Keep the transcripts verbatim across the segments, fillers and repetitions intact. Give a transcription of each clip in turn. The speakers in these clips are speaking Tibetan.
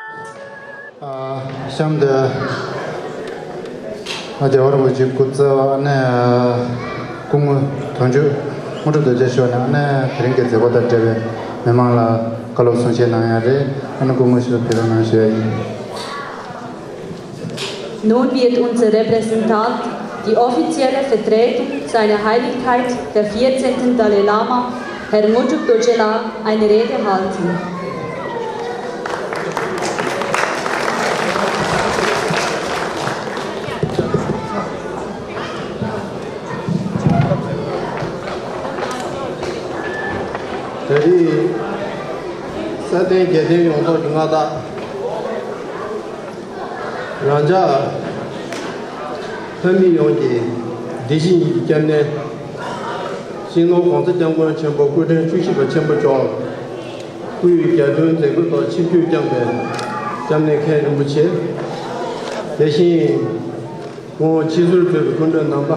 ཨ། གཤམ་དུ་ཨ་རྒྱལ་བ་རིན་པོ་ཆེའི་སྐུ་ཚབ་ཨ་ནེ་སྐུ་ངོ་དོན་གཅོད་དངོས་གྲུབ་རྡོ་རྗེ་མཆོག་ནས་ཨ་ནེ་དེ་རིང་གི་མཛད་སྒོ་དང་འབྲེལ་བའི་མི་མང་ལ་བཀའ་སློབ་གསུང་བཤད་གནང་ཡ་རེད། ཨ་ནེ་སྐུ་ངོ་ཞུ་ཕེབས་རོགས་གནང་ཞུ་ཡ་ཡིན། Nun wird unser Repräsentant, die offizielle Vertretung seiner Heiligkeit, der vierzehnten Dalai Lama, Herr Ngurchup Dorjee la, eine Rede halten. ད་རེས་ས་སྟེང་རྒྱལ་བསྟན་ཡོངས་རྫོགས་ཀྱི་མངའ་བདག་རང་ཅག་ལྷ་མི་ཡོངས་ཀྱི་བདེ་སྐྱིད་ཉིད་ཀྱི་སྐྱབས་གནས། སྤྱི་ནོར་༸གོང་ས་༸སྐྱབས་མགོན་ཆེན་པོ་སྐུ་ཕྲེང་བཅུ་བཞི་པ་ཆེན་པོ་མཆོག་སྐུ་ཡི་གྱ་སྟོན་མཛད་སྒོའི་ཐོག་ཆིབས་བསྒྱུར་བསྐྱངས་པའི་སྐྱབས་གནས་མཁན་རིན་པོ་ཆེ། དེ་བཞིན་སྐུ་ངོ་སྤྱི་ཟུར་གཙོས་པའི་སྐུ་མགྲོན་རྣམ་པ།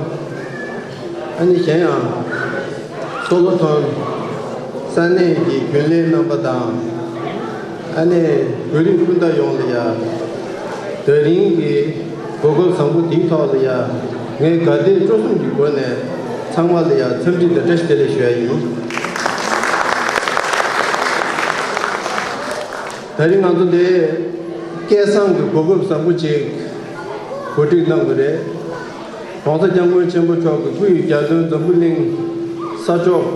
ཨ་ནི་གཞན་ཡང་། སོ་ལོ་ཐོན་ས་གནས་ཀྱི་རྒྱུན་ལས་རྣམ་པ་དང་། ཨ་ནི་བོད་རིགས་སྤུན་ཟླ་ཡོངས་ལ་ཡ། དེ་རིང་གི་གོ་སྐབས་བཟང་པོ་འདིའི་ཐོག་ལ་ཡ། ངས་དགའ་དད་སྤྲོ་གསུམ་གྱི་སྒོ་ནས་ཚང་མ་ལ་ཡ་འཚམས་འདྲི་དང་བཀྲ་ཤིས་བདེ་ལེགས་ཞུ་ཡ་ཡིན། ད་རིང་ང་ཚོ་འདིར་སྐལ་བཟང་གི་གོ་སྐབས་བཟང་པོ་ཅིག་གོ་སྒྲིག་གནང་གི་རེད། ༸གོང་ས་༸སྐྱབས་མགོན་ཆེན་པོ་མཆོག་གི་སྐུ་ཡི་གྱ་སྟོན་འཛམ་བུ་གླིང་ས་ཕྱོགས་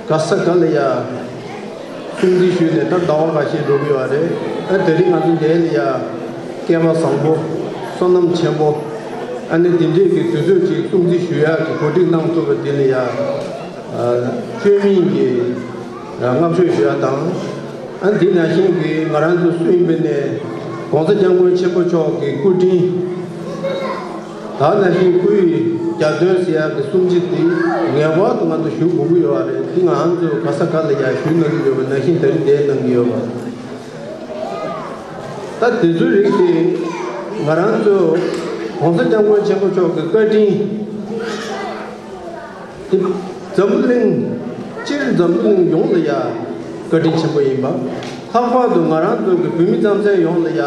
ག་ས་ག་ལ་ཡ་སྲུང་བརྩི་ཞུས་ནས་ད་ཟླ་བ་འགའ་ཤས་འགྲོ་གི་ཡོད་རེད། ཨ་དེ་རིང་ང་ཚོ་འདིར་ལ་ཡ་སྐལ་བ་བཟང་པོ་བསོད་ནམས་ཆེན་པོ་ཨ་ནི་འདི་འདྲས་ཀྱི་དུས་ཚོད་ཅིག་སྲུང་བརྩི་ཞུ་ཡག་གི་གོ་སྒྲིག་གནང་ཐུབ་པ་འདི་ལ་ཡ་བཅོས་མིན་གྱི་བསྔགས་བརྗོད་ཞུ་ཡ་དང་། ཨ་འདི་ནང་བཞིན་གྱི་ང་རང་ཚོ་སུ་ཡིན་པའི་ནས་༸གོང་ས་༸སྐྱབས་མགོན་ཆེན་པོ་མཆོག་གི་སྐུ་དྲིན། ད་ནང་བཞིན་སྐུ་ཡི་གྱ་སྟོན་ཟེར་ཡག་གི་སྲུང་བརྩི་འདི་ངེས་པར་དུ་ང་ཚོ་ཞུ་དགོས་ཀྱི་ཡོད་པ་རེད། འདི་ང་རང་ཚོ་ག་ས་ག་ལ་ཡང་ཞུ་གནང་གི་ཡོད་པ་ནང་བཞིན་ད་རིང་འདིར་གནང་གི་ཡོད་པ། ད་དེ་ཚོའི་རིགས་དེ་ང་རང་ཚོ་༸གོང་ས་༸སྐྱབས་མགོན་ཆེན་པོ་མཆོག་གི་བཀའ་དྲིན། འཛམ་བུ་གླིང་། སྤྱིར་འཛམ་བུ་གླིང་ཡོངས་ལ་ཡ་བཀའ་དྲིན་ཆེན་པོ་ཡིན་པ། ལྷག་པར་དུ་ང་རང་ཚོ་གི་བོད་མི་རྩམ་ཟན་ཡོངས་ལ་ཡ།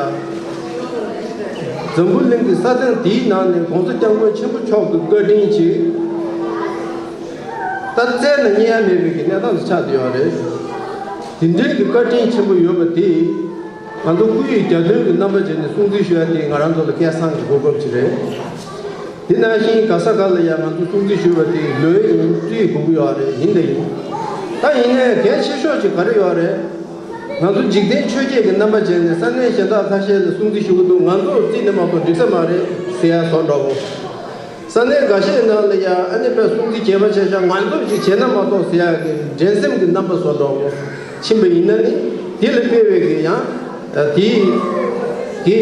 འཛམ་བུ་གླིང་གི་ས་སྟེང་འདིའི་ནང་ནས་༸གོང་ས་༸སྐྱབས་མགོན་ཆེན་པོ་མཆོག་གི་བཀའ་དྲིན་གྱིས། ད་བཙལ་ན་རྙེད་ཡ་མེད་པའི་གི་གནས་སྟངས་སུ་ཆགས་བསྡད་ཡོད་རེད། དེ་འདྲའི་གི་བཀའ་དྲིན་ཆེན་པོ་ཡོད་པ་དེ། ང་ཚོ་སྐུ་ཡི་གྱ་སྟོན་གྱི་རྣམ་པ་བྱས་ནས་སྲུང་བརྩི་ཞུ་ཡ་དེ་ང་རང་ཚོ་ལ་སྐལ་བཟང་གི་གོ་སྐབས་ཅིག་རེད། དེ་ནང་བཞིན་ག་ས་ག་ལ་ཡང་ང་ཚོ་སྲུང་བརྩི་ཞུ་བ་དེ་ལོས་ཡིན་བརྩི་དགོས་ཀྱི་ཡོད་རེད། ཡིན་དང་ཡིན། ད་ཡིན་ནའི་གལ་ཆེ་ཤོས་ཅིག་ག་རེ་ཡོད་རེད། ང་ཚོ་འཇིག་རྟེན་ཆོས་བརྒྱད་ཀྱི་རྣམ་པ་བྱས་ནས་ས་གནས་གཞན་དག་ཁ་ཤས་ལ་སྲུང་བརྩི་ཞུ་གི་འདུག་ང་ཚོ་བརྩིས་ནས་མ་གཏོགས་འགྲིག་ས་མ་རེད་ཟེར་ཡ་བཟོ་འདྲ་བོ། ས་གནས་འགའ་ཤས་ནང་ལ་ཡང་ཨ་ནི་དཔེ་སྲུང་བརྩི་བྱས་པ་བྱས་ཤག་ང་ཚོ་ཅིག་བྱས་ན་མ་གཏོགས་ཟེར་ཡག་གི་འགྲན་སེམས་ཀྱི་རྣམ་པ་བཟོ་འདྲ་བོ་ཕྱིན་པ་ཡིན་ན་ནི། དེ་ལ་དཔེ་བའི་གི་ཡང་དེ་གི་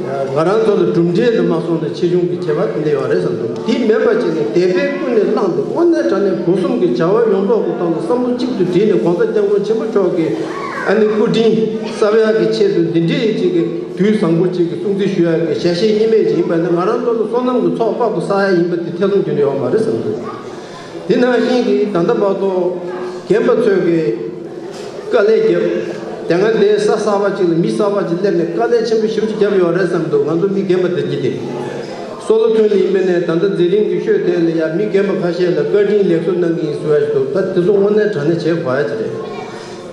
ང་རང་ཚོ་ལ་གྲུབ་འབྲས་དུ་མ་སོང་ནས་ཆེ་ཆུང་གི་ཁྱད་པར་དེ་འདྲ་ཡོད་རེད་བསམ་འདུག་དེ་མེད་པ་བྱས་ནས་དད་པས་ཀུན་ནས་བསླངས་ཏེ་དངོས་གནས་དྲང་གནས་སྒོ་གསུམ་གྱི་བྱ་བ་ཡོངས་རྫོགས་ཀྱི་ཐོག་ལ་བསམ་བློ་གཅིག་ཏུ་བསྒྲིལ་ནས་༸གོང་ས་༸སྐྱབས་མགོན་ཆེན་པོ་མཆོག་གི་ཨ་ནི་སྐུ་དྲིན་གསབ་ཡག་གི་ཆེད་དུ་འདི་འདྲའི་ཅིག་གི་དུས་བཟང་པོ་ཅིག་གི་སྲུང་བརྩི་ཞུ་ཡག་གི་ཞལ་བཞེས་གཉིས་མེད་ཅིག་ཡིན་པ་ནི་ང་རང་ཚོ་ལ་བསོད་ནམས་ཀྱི་ཚོགས་དཔག་ཏུ་བསགས་ཡག་ཡིན་པ་དེ་ཐེ་ཚོམ་རྒྱུན་ཡོད་མ་རེད་བསམ་འདུག་དེ་ནང་བཞིན་གྱི་ད་ལྟ་བར་དུ་རྒན་པ་ཚོས་ཀྱི་དཀའ་ལས་བརྒྱབ། དེ་སྔ་འདིའི་ས་གསར་པ་ཅིག་ལ་མི་གསར་པ་ཅིག་སླེབས་ནས་དཀའ་ལས་ཆེན་པོ་ཞེ་པོ་ཅིག་བརྒྱབ་ཡོད་རེད་བསམ་འདུག་ང་ཚོ་མི་རྒན་པ་དེ་གྱིས་དེ། སོ་ལོ་ཐོན་ལ་ཡིན་པ་ནས་ད་ལྟ་མཛད་རིམ་གྱི་ཤོད་དེ་ལ་ཡང་མི་རྒན་པ་ཁ་ཤས་ལ་བཀའ་དྲིན་ལེགས་གསོལ་གནང་གི་ཡིན་ཟེར་བ་ཞིག་འདུག་ད་དེ་ཚོ་དངོས་གནས་དྲང་གནས་བྱེད་དགོས་ཡ་ཅིག་རེད།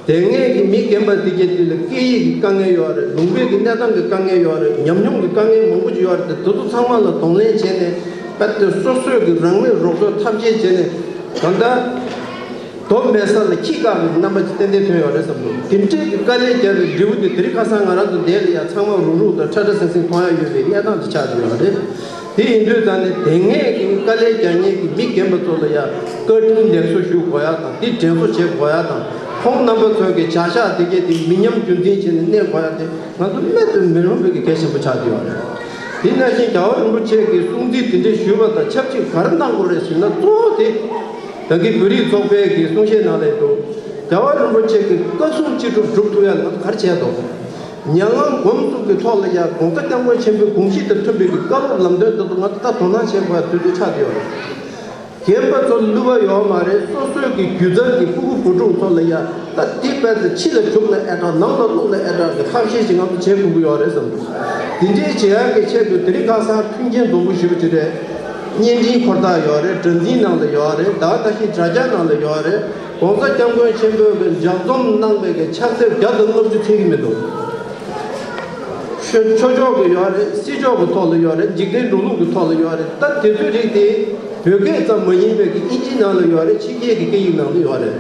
དེ་སྔའི་གི་མི་རྒན་པ་དེ་གྱད་དེ་ལ་སྐད་ཡིག་གི་དཀའ་ངལ་ཡོད་རེད། ལུང་པའི་གི་གནས་སྟངས་ཀྱི་དཀའ་ངལ་ཡོད་རེད། ཉམས་མྱོང་གི་དཀའ་ངལ་མང་པོ་ཅིག་ཡོད་རེད། དེ་ཚོ་ཚང་མ་ལ་གདོང་ལེན་བྱས་ནས་རྦད་དེ་སོ་སོས་གི་རང་མོས་རོགས་སྐྱོར་ཐབས་ཤེས་བྱས་ནས་ད་ལྟ་རྡོ་མེད་ས་ལ་ཁྱི་བཀག་གི་རྣམ་པ་ཅིག་ཏན་ཏན་ཐོན་ཡོད་རེད་བསམ་འདུག་དེ་འདྲའི་གི་དཀའ་ལས་བརྒྱབ་པའི་འབྲས་བུ་དེ་དེ་རིང་ཁ་སང་ང་རང་ཚོ་འདིར་ལ་ཡ་ཚང་མ་རུག་རུག་དང་ཁྲ་ཁྲ་ཟིང་ཟིང་མཐོང་ཡ་ཡོད་པའི་གནས་སྟངས་ཅིག་ཆགས་བསྡད་ཡོད་རེད། དེ་ཡིན་དུས་ད་ནི་དེ་སྔའི་གི་དཀའ་ལས་རྒྱག་མཁན་གྱི་མི་རྒན་པ་ཚོ་ལ་ཡང་བཀའ་དྲིན་ལེགས་གསོ་ཞུ་དགོས་ཡ་དང་། དེ་དྲན་གསོ་བྱེད་དགོས་ཡ་དང་། ཁོང་རྣམ་པ་ཚོའི་གི་བྱ་གཞག་དེ་གས་དེ་མི་ཉམས་རྒྱུན་འཛིན་བྱས་ནས་གནས་དགོས་ཡ་དེ་ང་ཚོ་རྨད་དུ་མི་རུང་བའི་གི་གལ་ཆེན་པོ་ཆགས་བསྡད་ཡོད་རེད། དེ་ནང་བཞིན་རྒྱལ་བ་རིན་པོ་ཆེ་གི་སྲུང་བརྩི་དེ་འདྲ་ཞུས་པ་དང་ཆབས་ཅིག་ག་རེ་གནང་དགོས་རེད་ཟེར་ན། གཙོ་བོ་དེ་ད་གི་བོད་རིགས་ཚོགས་པའི་གི་གསུང་བཤད་ནང་ལ་འདུག་རྒྱལ་བ་རིན་པོ་ཆེ་གི་བཀའ་གསུང་ཅི་སྒྲུབ་སྒྲུབ་ཐུབ་ཡ་ལ་ང་ཚོ་ག་རེ་བྱས་འདུག་ཉམས་ལེན་སྒོམ་གསུམ་གྱི་ཐོག་ལ་ཡང་༸གོང་ས་༸སྐྱབས་མགོན་ཆེན་པོའི་དགོངས་གཞི་དང་མཐུན་པའི་གི་བཀའ་སློབ་ལམ་སྟོན་དེ་ཚོ་ང་ཚོ་ད་དོ་སྣང་བྱེད་དགོས་པ་དུས་ཚོད་ཆགས་བསྡད་ཡོད་རེད། རྒན་པ་ཚོ་བསླུ་བ་ཡོད་མ་རེད། སོ་སོའི་གི་རྒྱུ་རྩལ་གྱི་ཕྲུ་གུ་བུ་ཕྲུག་ཚོ་ལ་ཡ་ད་འདི་དཔེ་ཚོ་ཕྱི་ལ་བྱུག་ན་ཨེ་དྲག་ནང་ལ་བླུགས་ན་ཨེ་དྲག་གི་ཐབས་ཤེས་ཤིག་ང་ཚོ་བྱེད་དགོས་ཀྱི་ཡོད་རེད་བསམ་འདུག་དེ་འདྲའི་བྱེད་ཡག་གི་ཆེད་དུ་དེ་རིང་ཁ་སང་མཐུན་རྐྱེན་འཛོམས་པོ་ཞུ་བ་ཅིག་རེད། བརྙན་འཕྲིན་འཁོར་ཐག་ཡོད་རེད། སྒྲ་འཛིན་ནང་ལ་ཡོད་རེད། ད་ད་ཤི་དྲ་རྒྱ་ནང་ལ་ཡོད་རེད། ༸གོང་ས་༸སྐྱབས་མགོན་ཆེན་པོས་གི་ལྗགས་རྩོམ་གནང་བའི་གི་ཕྱག་དེབ་བརྒྱ་དང་ལྔ་བཅུ་ཚད་ཀྱི་མི་འདུག་ཆོས་ཆོས་ཕྱོགས་ཀྱི་ཡོད་རེད། སྲིད་ཕྱོགས་ཀྱི་ཐོག་ལ་ཡོད་རེད། འཇིག་རྟེན་འགྲོ་ལུགས་ཀྱི་ཐོག་ལ་ཡོད་རེད། ད་དེ་ཚོའི་རིགས་དེ་བོད་སྐད་ཙམ་མ་ཡིན་པའི་གི་ཨིན་ཇི་ནང་ལ་ཡོད་རེད། ཕྱི་རྒྱལ་གྱི་སྐད་ཡིག་ནང་ལ་ཡོད་རེད།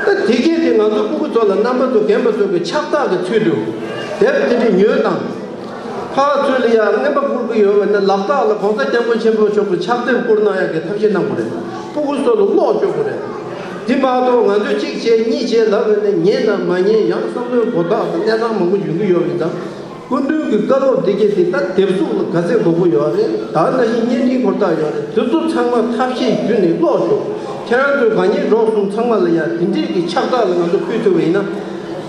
ད་དེ་སྐད་དེ་ང་ཚོ་སྤུ་གུ་ཚོ་ལ་རྣམ་པ་ཚོ་རྒན་པ་ཚོ་གི་ཕྱག་རྟགས་ཀྱི་ཚུལ་དུ་དེབ་དེ་འདྲ་ཉོས་དང་། ཕར་ཚུར་ལ་ཡང་རྔན་པ་བསྐུར་གི་ཡོད་པ་ན་ལག་རྟགས་ལ་༸གོང་ས་༸སྐྱབས་མགོན་ཆེན་པོ་མཆོག་གི་ཕྱག་དེབ་བསྐུར་གནང་ཡག་གི་ཐབས་ཤེས་གནང་དགོས་རེད། སྤུ་གུ་ཚོ་ལ་ཀློག་བཅུག་དགོས་རེད། དེ་མ་གཏོགས་ང་ཚོས་གཅིག་བྱས་གཉིས་བྱས་ལབ་པ་ནས་ཉན་དང་མ་ཉན། ཡང་བསམ་བློའི་གོ་རྟོགས་དང་གནས་སྟངས་མང་པོ་འབྱུང་གི་ཡོད་པ་ཡིན་ཙང་། སྐུ་མདུན་གྱི་བཀའ་སློབ་འདི་གས་དེ་ད་དེབ་གཟུགས་ལ་ག་ཚད་དགོས་མཁོ་ཡོད་རེད། ད་ནང་བཞིན་བརྙན་འཕྲིན་འཁོར་ཐག་ཡོད་རེད། དེ་ཚོ་ཚང་མ་ཐབས་ཤེས་བརྒྱུད་ནས་ཀློག་ཤོག་ཁྱེད་རང་ཚོའི་དགའ་ཉེ་གྲོགས་གསུམ་ཚང་མ་ལ་ཡང་དེ་འདྲས་ཀྱི་ཕྱག་རྟགས་ལ་ང་ཚོ་ཕུལ་ཐུབ་པ་ཡིན་ན།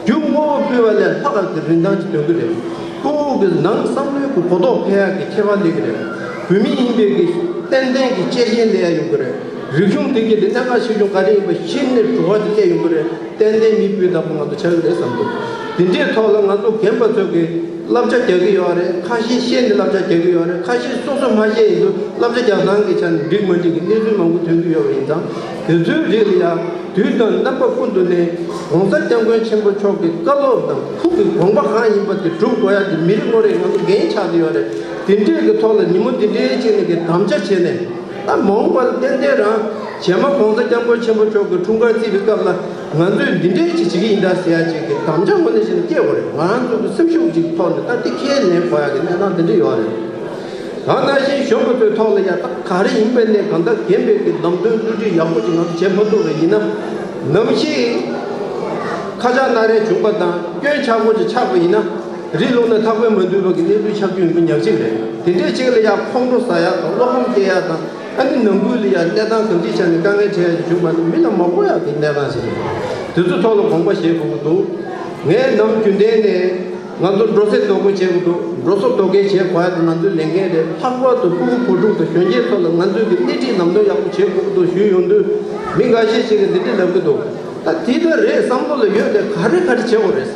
རྒྱུ་དངོས་པོ་ཕུལ་བ་ལས་ལྷག་ག་གི་རིན་ཐང་ཅིག་ཐོན་གི་རེད། སྤུ་གུ་གི་ནང་བསམ་བློའི་གི་གོ་རྟོགས་འཕེལ་ཡག་གི་ཁྱད་པར་སླེབས་གི་རེད། བོད་མི་ཡིན་པའི་གི་ཏན་ཏན་གྱི་གཅེས་ཤེས་སླེབས་ཡ་ཡོང་གི་རེད། རིག་གཞུང་དེ་གི་དེ་གནད་འགག་ཆེ་ཆུང་ག་རེ་ཡིན་པ་གཞི་ནས་གྲུབ་པ་དེ་སླེབས་ཡོང་གི་རེད། ཏན་ཏན་མི་སྤུས་དག་པོ་ང་ཚོ་ཆགས་ཀྱི་རེད་བསམ་འདུག་དེ་འདྲའི་ཐོག་ལ་ང་ཚོ་རྒན་པ་ཚོ་གིས་བསླབ་བྱ་རྒྱག་གི་ཡོད་རེད། ཁ་ཤས་ཤེས་ནས་བསླབ་བྱ་རྒྱག་གི་ཡོད་རེད། ཁ་ཤས་སོ་སོ་མ་ཤེས་ཡིན་དུས་བསླབ་བྱ་རྒྱག་སྟངས་ཀྱི་ཆ་ནས་འགྲིག་མ་འགྲིག་གི་གནས་ཚུལ་མང་པོ་ཐོན་གྱི་ཡོད་པ་ཡིན་ཙང་། དེ་ཚོའི་རིགས་ལ་ཡང་དུས་དང་རྣམ་པ་ཀུན་ཏུ་ནས་༸གོང་ས་༸སྐྱབས་མགོན་ཆེན་པོ་མཆོག་གི་བཀའ་སློབ་དང་ཁོང་གི་དགོངས་པ་གང་ཡིན་པ་དེ་སྒྲུབ་དགོས་ཡ་དེ་མི་རེ་ངོ་རེ་ང་ཚོ་འགན་ཆགས་བསྡད་ཡོད་རེད། དེ་འདྲའི་གི་ཐོག་ལ་ཉིན་མོ་འདི་འདྲའི་ཅིག་ནས་གི་དམ་བཅའ་བྱས་ནས། ད་མ་འོངས་པར་ཏན་ཏན་རང་རྗེས་མ་༸གོང་ས་༸སྐྱབས་མགོན་ཆེན་པོ་མཆོག་གི་འཁྲུངས་སྐར་བརྩིས་པའི་སྐབས་ལ་ང་ཚོས་འདི་འདྲའི་ཅིག་བྱེད་ཀྱི་ཡིན་ད་ཟེར་ཡ་ཅིག་གི་དམ་བཅའ་ངོས་ནས་བྱས་ནས་སྐྱེ་དགོས་རེད། ང་རང་ཚོ་གི་སེམས་ཤུགས་ཅིག་ཐོག་ནས་ད་འདི་ཁས་ལེན་དགོས་ཡ་གི་གནས་སྟངས་འདི་འདྲ་ཡོད་རེད། ད་ནང་བཞིན་གཞོན་པ་ཚོའི་ཐོག་ལ་ཡ་ད་ག་རེ་ཡིན་པ་ནས་གང་ལྟར་རྒན་པའི་གི་ལམ་སྟོན་བསླུ་བྲིད་ཡག་པོ་ཅིག་ང་ཚོ་བྱེད་མ་ཐུབ་པ་ཡིན་ན། ནམ་ཞིག་ཁ་ཆག་སྣ་རལ་བྱུང་པ་དང་སྐྱོན་ཆག་པོ་ཅིག་ཆགས་པ་ཡིན་ན། རི་ལུང་ནས་ཐག་པས་མ་འདུལ་བ་གི་གནས་ཚུལ་ཆགས་རྒྱུ་ཡིན་པ་ཉག་གཅིག་རེད། དེ་འདྲའི་ཅིག་ལ་ཡང་ཁོང་ཁྲོ་ཟ་ཡག་དང་བློ་ཕམ་སྐྱེ་ཡག་དང་། ཨ་ནི་ནང་ཁུལ་ལ་ཡང་གནས་སྟངས་གང་ཅིའི་ཆ་ནས་དཀའ་ངལ་འཕྲད་ཡག་ཅིག་བྱུང་བ་ནི་མི་ལ་མ་དགོས་ཡག་གི་གནས་སྟངས་ཤིག་རེད། དེ་ཚོ་ཐོག་ལ་དགོངས་པ་བཞེས་དགོས་ཀྱི་འདུག་ངས་ནམ་རྒྱུན་ལྡན་ནས་ང་ཚོ་འགྲོ་སོང་དོ་དགོས་བྱེད་དགོས་འདུག་འགྲོ་སོང་དོ་གས་བྱེད་དགོས་ཡག་དེ་ང་ཚོའི་ལས་འགན་རེད། ལྷག་པར་དུ་ཕྲུ་གུ་བུ་ཕྲུག་དང་གཞོན་སྐྱེས་ཚོ་ལ་ང་ཚོས་ཀྱི་སྣེ་ཁྲིད་ལམ་སྟོན་ཡག་པོ་བྱེད་དགོས་ཀྱི་འདུག་ཞུས་ཡོང་དུས། མི་འགའ་ཤས་ཤིག་གིས་འདི་འདྲ་ལབ་ཀྱི་འདུག་ད་དེ་ལྟར་རེད་བསམ་བློ་ལ་ཡོད་དེ་ག་རེ་ག་རེ་བྱེད་དགོས་རེད།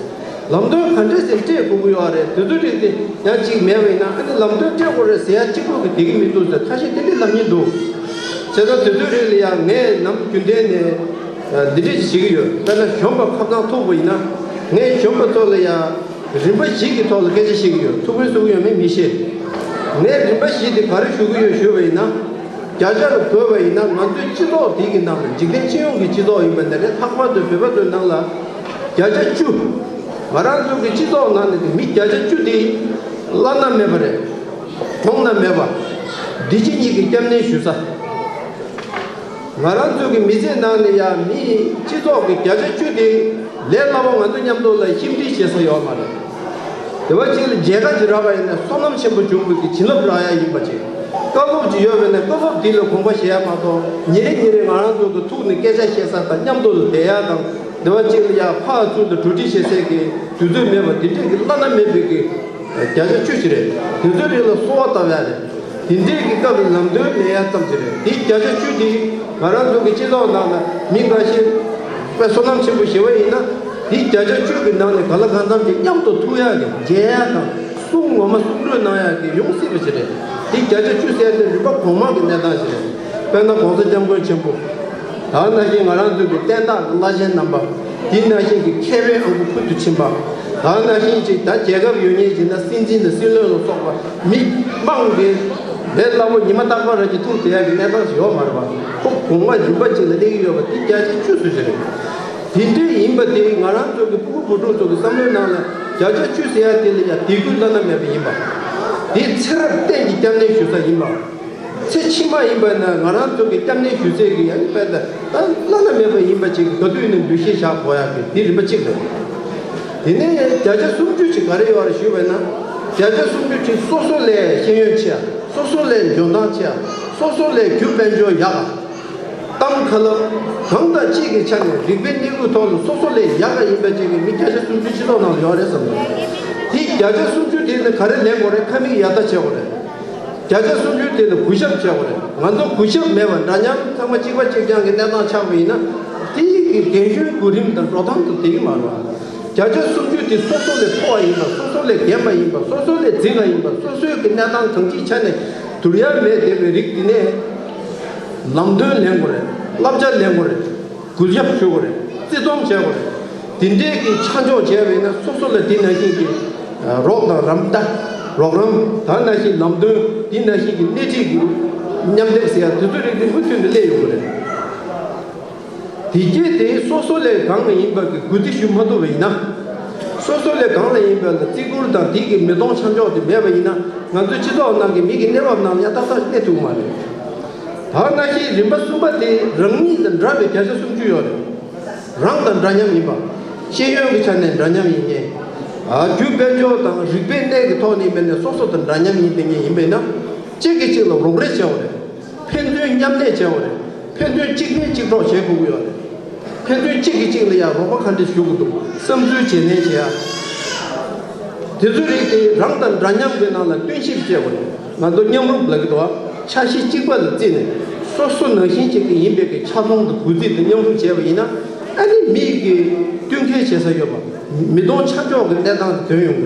ལམ་སྟོན་ག་འདྲས་ཟེར་སྤྲད་དགོས་ཀྱི་ཡོད་རེད། དེ་ཚོ་རིགས་དེ་ཡང་གཅིག་མེད་པ་ཡིན་ན་ཨ་ནི་ལམ་སྟོན་སྤྲད་དགོས་རེད་ཟེར་ཡ་གཅིག་པོ་གི་བསྡད་ཀྱི་མི་འདུག་ཟེར་ཁ་ཤས་དེ་འདྲས་ལབ་མཁན་འདུག་བྱས་ཙང་དེ་ཚོའི་རིགས་ལ་ཡང་ངས་ནམ་རྒྱུན་ལྡན་ནས་འདི་འདྲས་ཅིག་བྱེད་ཀྱི་ཡོད། དཔེར་ན་གཞོན་པ་ཁ་སང་ཐུག་པ་ཡིན་ན་ངས་གཞོན་པ་ཚོ་ལ་ཡང་རིམ་པ་བཞི་གི་ཐོག་ལ་སྐད་ཆ་བཤད་ཀྱི་ཡོད། ཐུགས་ཕན་གསོས་ཀྱི་ཡོད་མེད་མི་ཤེས། ངས་རིམ་པ་བཞི་དེ་ག་རེ་ཞུ་གི་ཡོད་ཞུས་པ་ཡིན་ན། བརྒྱ་ཆ་ལ་བགོས་པ་ཡིན་ན་ང་ཚོའི་སྤྱི་ཚོགས་འདི་གི་ནང་ལ་འཇིག་རྟེན་སྤྱི་ཡོངས་ཀྱི་སྤྱི་ཚོགས་ཡིན་པ་འདི་རེད། ལྷག་པར་དུ་བོད་པ་ཚོའི་ནང་ལ་བརྒྱ་ཆ་བཅུ། ང་རང་ཚོ་གི་སྤྱི་ཚོགས་ནང་ནས་མི་བརྒྱ་ཆ་བཅུ་དེ་བླ་ན་མེད་པ་རེད། གོང་ན་མེད་པ། འདི་ཕྱི་གཉིས་ཀྱི་སྐྱབས་གནས་ཞུ་ས། ང་རང་ཚོ་གི་མི་ཚེ་ནང་ནས་ཡང་མི་སྤྱི་ཚོགས་ཀྱི་བརྒྱ་ཆ་བཅུ་དེ་ལས་སླ་པོ་ང་ཚོ་མཉམ་དུ་ལ་ཞིབ་འབྲི་བྱེད་ས་ཡོད་མ་རེད། དེ་བ་གཅིག་ལ་མཇལ་ཁ་ཅིག་རག་པ་ཡིན་ན་བསོད་ནམས་ཆེན་པོ་བྱུང་བའི་གི་བྱིན་རླབས་རག་ཡ་ཡིན་པ་ཅིག་བཀའ་སློབ་ཅིག་ཡོད་པ་ཡིན་ན་བཀའ་སློབ་དེ་ལ་དགོངས་པ་བཞེས་ཡ་མ་གཏོགས་ཉིན་རེ་ཉིན་རེ་ང་རང་ཚོ་གི་ཐུག་ནས་སྐད་ཆ་བཤད་ས་དང་མཉམ་དུ་ལ་བསྡད་ཡ་དང་། དེ་བ་གཅིག་ལ་ཡ་ཕར་ཚུར་དུ་གྲོས་བསྡུར་བྱེད་སའི་གི་དུས་ཚོད་མེད་པ་དེ་འདྲས་ཀྱི་བླ་ན་མེད་པའི་གི་བརྒྱ་ཆ་བཅུ་ཞིག་རེད། དེ་ཚོའི་རིགས་ལ་གསོལ་བ་བཏབ་ཡ་རེད། དེ་འདྲས་ཀྱི་སྐབས་ལ་ལམ་སྟོན་མེད་ཡ་ཙམ་ཞིག་རེད། དེ་བརྒྱ་ཆ་བཅུ་དེ་ང་རང་ཚོ་གི་སྤྱི་ཚོགས་ནང་ལ་མི་འགའ་ཤས་དཔེ་བསོད་ནམས་ཆེན་པོ་ཞེ་པོ་ཡིན་ན་དེ་བརྒྱ་ཆ་བཅུ་གི་ནང་ནས་ག་ལ་གང་འཚམ་ཞིག་མཉམ་དུ་ཐུག་ཡ་གི་མཇལ་ཡ་དང་གསུང་ངོ་མ་གསུང་གྲོས་གནང་ཡ་གི་ཡོང་སྲིད་པ་ཞིག་རེད། དེ་བརྒྱ་ཆ་བཅུ་ཟེར་དེ་རིམ་པ་གོང་མ་གི་གནས་སྟངས་ཞིག་རེད། དཔེར་ན་༸གོང་ས་༸སྐྱབས་མགོན་ཆེན་པོ། ད་ནང་བཞིན་ང་རང་ཚོ་གི་བསྟན་བདག་གི་བླ་ཆེན་རྣམ་པ། དེ་ནང་བཞིན་གྱི་མཁས་པའི་ཨ་ཁུ་ཕུལ་དུ་ཕྱིན་པ། ད་ནང་བཞིན་ཅིག་ད་རྒྱལ་ཁབ་ཡོད་མཁན་ཅིག་ན་སྲིད་འཛིན་དང་སྲིད་བློན་ལ་སོགས་པ་མི་མང་གི་ལས་སླ་པོ་ཉི་མ་རྟག་པར་ར་གྱི་ཐུག་བསྡད་ཡ་གི་གནས་སྟངས་ཤིག་ཡོད་མ་རེད་པ། ཁོ་གོང་མ་རིམ་པ་གཅིག་ལ་སླེབས་ཀྱི་ཡོད་པ་དེ་བརྒྱ་ཆ་བཅུ་ཙམ་ཞིག་རེད། དེ་འདྲ་ཡིན་པ་དེ་ང་རང་ཚོ་གི་ཕྲུ་གུ་བུ་ཕྲུག་ཚོ་གི་བསམ་བློའི་ནང་ལ་བརྒྱ་ཆ་བཅུ་ཟེར་ཡ་དེ་ལ་ཡ་དད་གུས་བླ་ན་མེད་པ་ཡིན་པ། དེ་ཚེ་རབས་གཏན་གྱི་སྐྱབས་གནས་ཞུ་ས་ཡིན་པ། ཚེ་ཕྱི་མ་ཡིན་པ་ན་ང་རང་ཚོ་གི་སྐྱབས་གནས་ཞུ་སའི་གི་ཡང་དཔེ་ད་ད་བླ་ན་མེད་པ་ཡིན་པ་ཅིག་གི་ག་དུས་ནས་འདུ་ཤེས་བཞག་དགོས་ཡག་གི་དེ་རིམ་པ་གཅིག་རེད། དེ་ནས་བརྒྱ་ཆ་སུམ་ཅུ་ཅིག་ག་རེ་ཡོད་རེད་ཞུས་པ་ན། བརྒྱ་ཆ་སུམ་ཅུ་ཅིག་སོ་སོ་ལས་ཤེས་ཡོན་ཆེ་ཡ། སོ་སོ་ལས་འཇོན་ཐང་ཆེ་ཡ། སོ་སོ་ལས་རྒྱུ་དཔལ་འབྱོར་ཡག་ག་གཏམ་ཁ་ལབ། གང་དང་ཅིའི་ཆ་ནས་རིག་པའི་གནས་ལུགས་ཐོག་ལ་སོ་སོ་ལས་ཡག་ག་ཡིན་པ་ཅིག་གི་མི་བརྒྱ་ཆ་སུམ་ཅུ་སྤྱི་ཚོགས་ནང་ལ་ཡོད་རེད་བསམ་གི། དེ་བརྒྱ་ཆ་སུམ་ཅུ་དེ་ནི་ག་རེ་ལེན་དགོས་རེད། ཁ་མིག་ཡར་ལྟ་བྱེད་དགོས་རེད། བརྒྱ་ཆ་སུམ་ཅུ་དེ་ལ་གུས་ཞབས་བྱེད་དགོས་རེད། ང་ཚོ་གུས་ཞབས་མེད་པར་འདྲ་མཉམ་ཚང་མ་གཅིག་པ་གཅིག་རྐྱང་གི་གནས་སྟངས་ཆགས་པ་ཡིན་ན། དེ་ཡི་གི་རྒན་གཞོན་གོ་རིམ་དང་འགྲོ་སྟངས་དང་བསྡད་ཀྱི་མ་རེད་བ། བརྒྱ་ཆ་སུམ་ཅུ་དེ་སོ་སོ་ལས་མཐོ་བ་ཡིན་པ། སོ་སོ་ལས་རྒན་པ་ཡིན་པ། སོ་སོ་ལས་རྫིག་པ་ཡིན་པ། སོ་སོའི་གི་གནས་སྟངས་གང་ཅིའི་ཆ་ནས་བསྡུར་ཡ་མེད་བསྡད་པའི་རིགས་དེ་ནས་ལམ་སྟོན་ལེན་དགོས་རེད། བསླབ་བྱ་ལེན་དགོས་རེད། གུས་ཞབས་ཞུ་དགོས་རེད། བརྩི་མཐོང་བྱེད་དགོས་རེད། དེ་འདྲའི་གི་ཆ་འཇོག་བྱས་པ་ཡིན་ན། སོ་སོ་ལ་དེ་ནང་བཞིན་གྱི་རོགས་དང་རམ་ད། རོགས་རམ་དང་། ནང་བཞིན་ལམ་སྟོན། དེ་ནང་བཞིན་གྱི་སྣེ་ཁྲིད་ཀྱི་མཉམ་སྡེབ་ཟེར་ཡ་དེ་ཚོའི་རིགས་དེ་མུ་མཐུད་ནས་སླེབས་ཡོང་གི་རེད། དེ་རྗེས་དེ་སོ་སོ་ལས་གང་ལ་ཡིན་པ་གི་གུས་བརྩི་ཞུ་མ་ཐུབ་པ་ཡིན་ན། སོ་སོ་ལས་གང་ལ་ཡིན་པ་ལ་བརྩི་བཀུར་དང་དེ་གི་མི་གཏོང་ཆ་འཇོག་དེ་མེད་པ་ཡིན་ན། ང་ཚོའི་སྤྱི་ཚོགས་ནང་གི་མི་གི་གནས་བབ་ནང་ལ་ཡང་ཏག་ཏག་གནས་ཐུབ་ཀྱི་མ་རེད། ད་ནང་བཞིན་རིམ་པ་གསུམ་པ་དེ་རང་ཉིད་དང་འདྲ་བའི་བརྒྱ་ཆ་སུམ་ཅུ་ཡོད་རེད། རང་དང་འདྲ་མཉམ་ཡིན་པ། ཤེས་ཡོན་གྱི་ཆ་ནས་འདྲ་མཉམ་ཡིན་མཁན། ཨ། རྒྱུ་དཔལ་འབྱོར་དང་རིག་པའི་གནས་ཀྱི་ཐོག་ནས་ཡིན་པ་ན་སོ་སོ་དང་འདྲ་མཉམ་ཡིན་བསྡད་མཁན་ཡིན་པས་ན། གཅིག་གིས་གཅིག་ལ་རོགས་རེས་བྱེད་དགོས་རེད། ཕན་ཚུན་མཉམ་ལས་བྱེད་དགོས་རེད། ཕན་ཚུན་གཅིག་ཕན་གཅིག་གྲོགས་བྱེད་དགོས་ཀྱི་ཡོད་རེད། ཕན་ཚུན་གཅིག་གིས་གཅིག་ལ་ཡང་རོགས་པ་ག་འདྲ་ཞུ་དགོས་འདུག་བསམ་ཚུལ་བརྗེ་ལེན་བྱེད་ཡ། དེ་ཚོའི་རིགས་དེ་རང་དང་འདྲ་མཉམ་གྱི་ནང་ལ་བསྟུན་ཞིབ་བྱེད་དགོས་རེད། ང་ཚོ་མཉམ་རུབ་ལབ་ཀྱི་འདུག་ཆ་ཤས་གཅིག་པ་ལ་བརྩིས་ནས། སོ་སོ་ནང་བཞིན་གཅིག་གི་ཡིན་པའི་གི་ཆ་མཐོང་དང་གུས་བརྩི་དང་མཉམ་རུབ་བྱས་པ་ཡིན་ན། ཨ་ནི་མི་གི་བསྟུན་མཁས་བྱེད་ས་ཡོད་པ། མི་གཏོང་ཆ་འཇོག་གི་གནས་སྟངས་དེ་ཐོན་ཡོང་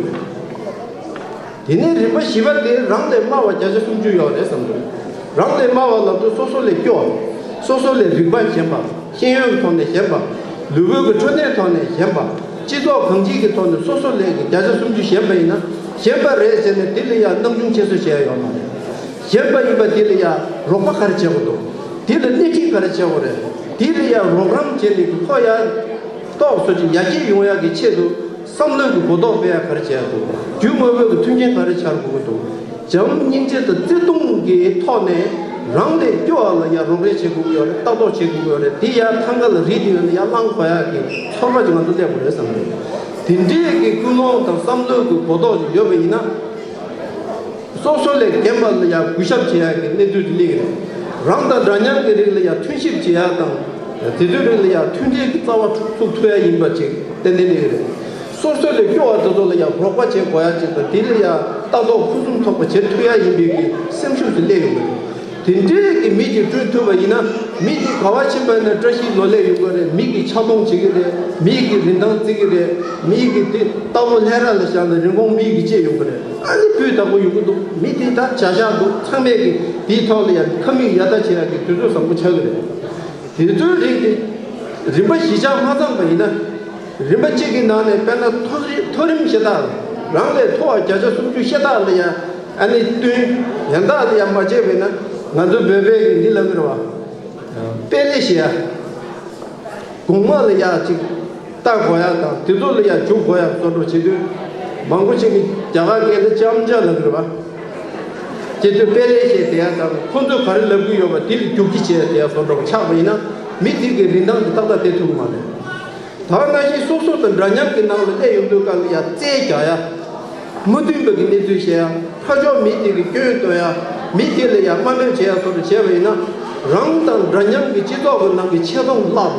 གི་རེད། དེ་ནས་རིམ་པ་བཞི་པ་དེ་རང་ལས་དམའ་བ་བརྒྱ་ཆ་སུམ་ཅུ་ཡོད་རེད་བསམ་འདུག་རང་ལས་དམའ་བ་ལབ་དུས་སོ་སོ་ལས་སྐྱོ་བ། སོ་སོ་ལས་རིག་པ་ཞན་པ། ཤེས་ཡོན་གྱི་ཐོག་ནས་ཞན་པ། ལུས་པོའི་གི་འཕྲོད་བསྟེན་ཐོག་ནས་ཞན་པ། སྤྱི་ཚོགས་གང་ཅིའི་གི་ཐོག་ནས་སོ་སོ་ལས་གི་བརྒྱ་ཆ་སུམ་ཅུ་ཞན་པ་ཡིན་ན། ཞན་པ་རེད་ཟེར་ནས་དེ་ལ་ཡང་སྣང་ཆུང་ཁྱད་གསོད་བྱས་ཡོད་མ་རེད། ཞན་པ་ཡིན་པ་དེ་ལ་ཡང་རོགས་པ་ག་རེ་བྱེད་དགོས་འདུག་དེ་ལ་སྣེ་ཁྲིད་ག་རེ་བྱེད་དགོས་རེད། དེ་ལ་ཡང་རོགས་རམ་བྱས་ནས་ཁོ་ཡང་ཏོག་ཙམ་ཅིག་ཡར་རྒྱས་ཡོང་ཡག་གི་ཆེད་དུ། བསམ་བློའི་གི་གོ་རྟོགས་སྤེལ་ཡག་ག་རེ་བྱེད་ཡག་འདུག་རྒྱུ་དངོས་པོའི་གི་མཐུན་རྐྱེན་ག་རེ་འཆར་དགོས་ཀྱི་འདུག་བྱམས་སྙིང་རྗེ་དང་བརྩེ་གདུང་གི་ཐོག་ནས་རང་ལས་སྐྱོ་བ་ལ་ཡང་རོགས་རེས་བྱེད་དགོས་ཀྱི་ཡོད་རེད། ལྟ་རྟོག་བྱེད་དགོས་ཀྱི་ཡོད་རེད། དེ་ཡང་ཐང་ག་ལ་རིལ་དེ་ཡོད་ན་ཡར་བླངས་དགོས་ཡག་གི་ཚོར་བ་ཅིག་ང་ཚོ་སླེབས་དགོས་རེད་བསམ་གི། དེ་འདྲའི་གི་ཀུན་སློང་དང་བསམ་བློའི་གི་གོ་རྟོགས་ཅིག་ཡོད་པ་ཡིན་ན། སོ་སོ་ལས་རྒན་པ་ལ་ཡང་གུས་ཞབས་བྱེད་ཡག་གི་གནས་ཚུལ་དེ་སླེབས་ཀྱི་རེད། རང་དང་འདྲ་མཉམ་གྱི་རིགས་ལ་ཡང་མཐུན་ཞིབ་བྱེད་ཡག་དང་། དེ་ཚོའི་རིགས་ལ་ཡང་མཐུན་སྒྲིལ་གྱི་རྩ་བ་ཚུགས་ཐུབ་ཡག་ཡིན་པ་ཅིག་ཏན་ཏན་སླེབས་ཀྱི་རེད། སོ་སོ་ལས་སྐྱོ་བ་དེ་ཚོ་ལ་ཡང་རོགས་པ་བྱེད་དགོས་ཡག་ཅིག་དང་། དེ་ལ་ཡང་ལྟ་རྟོག་ཕུན་སུམ་ཚོགས་པ་བྱེད་ཐུབ་ཡག་ཡིན་པའི་གི་སེམས་ཤུགས་དེ་སླེབས་ཡོང་གི་རེད། དེ་འདྲའི་གི་མི་ཅིག་བསྐྲུན་ཐུབ་པ་ཡིན་ན། མི་དེ་ག་པར་ཕྱིན་པ་ཡིན་ན་བཀྲ་ཤིས་ལོ་ལེགས་ཡོང་གི་རེད། མི་གི་ཆགས་སྡང་བྱེད་ཀྱི་རེད། མི་གི་རིན་ཐང་བརྩི་གི་རེད། མི་གི་དེ་རྟག་པར་ལྷས་ར་ལ་བཞག་ན་རིན་གོང་མི་གི་བཅད་ཡོང་གི་རེད། ཨ་ནི་སྤུས་དག་པོ་ཡོང་གི་འདུག་མི་དེ་ད་བྱ་བཞག་འདུག་ཚང་མས་གི་དེའི་ཐོག་ལ་ཡང་ཁ་མིག་ཡར་ལྟ་བྱེད་ཡག་གི་དུས་ཚོད་བཟང་པོ་ཆགས་ཀྱི་རེད། དེ་ཚོའི་རིགས་དེ་རིམ་པ་བཞི་ཆ་མ་ཚང་པ་ཡིན་ན། རིམ་པ་གཅིག་གི་ནང་ནས་དཔེར་ན་མཐོ་རིམ་མཐོ་རིམ་ཤ་སྟག་རང་ལས་མཐོ་བ་བརྒྱ་ཆ་སུམ་ཅུ་ཤ་སྟག་ལ་ཡང་ཨ་ནི་བསྟུན། ཡང་དག་ལ་ཡང་མ་བྱས་པས་ན། ང་ཚོ་བོད་པའི་གི་འདི་ལབ་ཀྱི་རེད་བ། དཔེ་ལེགས་ཞེས་ཡ། གོང་མ་ལ་ཡ་ཅིག་ལྟ་དགོས་ཡ་དང་། དེ་ཚོ་ལ་ཡ་འཇུག་དགོས་ཡ་བཟོ་འདྲ་བྱེད་དུས། མང་པོ་ཅིག་གིས་རྒྱ་གར་སྐད་ལ་ཅམ་ཅ་ལབ་ཀྱི་རེད་བ། དེ་ཚོས་དཔེ་ལེགས་ཞེས་དེ་ཡ་དང་། ཁོ་ཚོས་ག་རེ་ལབ་ཀྱི་ཡོད་པ་དེ་ལ་རྒྱུག་ཁྱི་བྱས་དེ་ཡ་བཟོ་འདྲ་ཆགས་པ་ཡིན་ན། མི་དེ་གི་རིན་ཐང་དེ་ཏག་ཏག་སྟེར་ཐུབ་ཀྱི་མ་རེད། ད་ག་ནང་བཞིན་སོ་སོ་དང་འདྲ་མཉམ་གྱི་ནང་ལ་སླེབས་ཡོང་དུས་སྐབས་ལ་ཡ་རྩལ་རྒྱག་ཡ། མ་མཐུན་པ་གི་གནས་ཚུལ་བཤད་ཡ། ཕར་ཕྱོགས་མི་དེ་གི་སྐྱོན་འདོན་ཡ། མི་དེ་ལ་ཡ་དམའ་འབེབས་བྱེད་ཡ་སོགས་བྱས་པ་ཡིན་ན། རང་དང་འདྲ་མཉམ་གྱི་སྤྱི་ཚོགས་ཀྱི་ནང་གི་ཆེ་མཐོང་བརླག་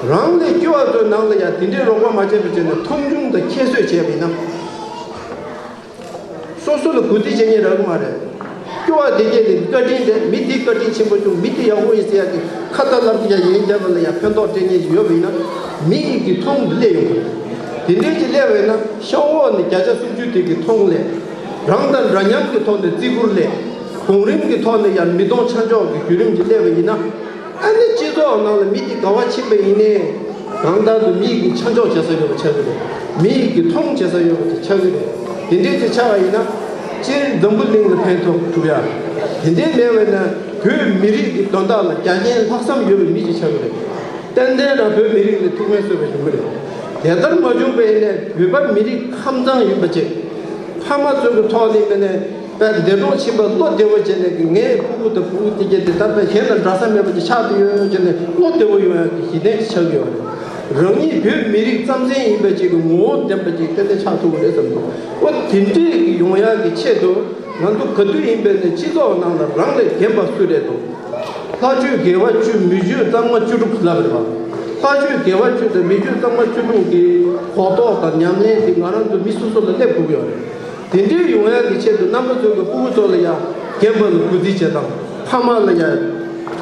འགྲོ་གི་རེད། རང་ལས་སྐྱོ་བ་ཚོའི་ནང་ལ་ཡ་དེ་འདྲའི་རོགས་པ་མ་བྱས་པ་བྱས་ནས་མཐོང་ཆུང་དང་ཁྱད་གསོད་བྱས་པ་ཡིན་ན། སོ་སོ་ལ་གུས་བརྩི་བྱེད་མཁན་རག་གི་མ་རེད། སྐྱོ་བ་དེ་གས་དེ་བཀའ་དྲིན་དེ། མི་དེ་བཀའ་དྲིན་ཆེན་པོ་བྱུང་། མི་དེ་ཡག་པོ་ཡིན་ཟེར་ཡག་གི་ཁ་ཏ་ལབ་ཀྱི་ཡ་ཡན་རྒྱབ་པ་ལ་ཡ་ཕན་ཐོགས་སྤྲད་མཁན་ཞིག་ཡོད་པ་ཡིན་ན། མི་ཡི་གི་མཐོང་དེ་སླེབས་ཡོང་གི་རེད། དེ་འདྲའི་ཅིག་སླེབས་པ་ཡིན་ན། གཤམ་འོག་ནས་བརྒྱ་ཆ་སུམ་ཅུ་དེ་གི་མཐོང་སླེབས། རང་དང་འདྲ་མཉམ་གྱི་ཐོག་ནས་བརྩི་བཀུར་སླེབས། གོང་རིམ་གྱི་ཐོག་ནས་ཡང་མི་གཏོང་ཆ་འཇོག་གི་བརྒྱུད་རིམ་ཅིག་སླེབས་པ་ཡིན་ན། ཨ་ནི་སྤྱི་ཚོགས་ནང་ལ་མི་དེ་ག་པར་ཕྱིན་པ་ཡིན་ནའི། གང་ལྟར་དུ་མི་གི་ཆ་འཇོག་བྱེད་ས་ཡོད་པ་ཆགས་ཀྱི་རེད། མི་གི་མཐོང་བྱེད་ས་ཡོད་པ་དེ་ཆགས་ཀྱི་རེད། དེ་འདྲའི་ཅིག་ཆགས་པ་ཡིན་ན། སྤྱིར་འཛམ་བུ་གླིང་ལ་ཕན་ཐོགས་ཐུབ་ཡ། དེ་འདྲའི་མེད་པ་ན་བོད་མི་རིགས་ཀྱི་དོན་དག་ལ་རྒྱ་ཆེན་ལྷག་བསམ་ཡོད་པའི་མི་ཅིག་ཆགས་ཀྱི་རེད། ཏན་ཏན་རང་བོད་མི་རིགས་ལ་ཐུགས་ཕན་གསོས་པ་ཡོང་གི་རེད། དེ་ལྟར་མ་བྱུང་བ་ཡིན་ནའི། བོད་པ་མི་རིགས་ཁམས་གཙང་ཡིན་པ་བྱས། ཕ་མ་ཚོའི་གི་ཐོག་ནས་མིན་ནའི། དཔེ་འདས་གྲོངས་ཕྱིན་པ་བློ་བདེ་བོ་བྱས་ནས་ཀྱི། ངའི་ཕྲུ་གུ་དང་བུ་གུ་དེ་གྱད་དེ་ད་དཔེ་གཞན་དང་འདྲ་ས་མེད་པ་ཅིག་ཆགས་བསྡད་ཡོད་བྱས་ནས་བློ་བདེ་བོ་ཡོང་ཡག་གི་གཞི་རྟེན་ཅིག་ཆགས་ཀྱི་ཡོད་རེད། རང་ཉིད་བོད་མི་རིགས་རྩམ་ཟན་ཡིན་པ་ཅིག་གི་ངོ་བོ་ལྡན་པ་ཅིག་ཏན་ཏན་ཆགས་ཐུབ་ཀྱི་རེད་བསམ་འདུག་འོ་དེ་འདྲས་ཀྱི་ཡོང་ཡག་གི་ཆེད་དུ། ང་ཚོ་ག་དུས་ཡིན་པའི་ནས་སྤྱི་ཚོགས་ནང་ལ་རང་ལས་རྒན་པ་སུ་རེད་དང་། ལྷ་ཆོས་དགེ་བ་བཅུ། མི་ཆོས་གཙང་མ་བཅུ་དྲུག་ལབ་རེད་བ། ལྷ་ཆོས་དགེ་བ་བཅུ་དང་མི་ཆོས་གཙང་མ་བཅུ་དྲུག་གི་གོ་རྟོགས་དང་ཉམས་ལེན་དེ་ང་རང་ཚོ་མི་སོ་སོ་ལ་སླེབས་དགོས་ཀྱི་ཡོད་རེད། དེ་འདྲའི་ཡོང་ཡག་གི་ཆེད་དུ་རྣམ་པ་ཚོས་ཀྱི་སྤུ་གུ་ཚོ་ལ་ཡང་རྒན་པ་ལ་གུས་བརྩི་བྱེད་སྟངས། ཕ་མ་ལ་ཡང་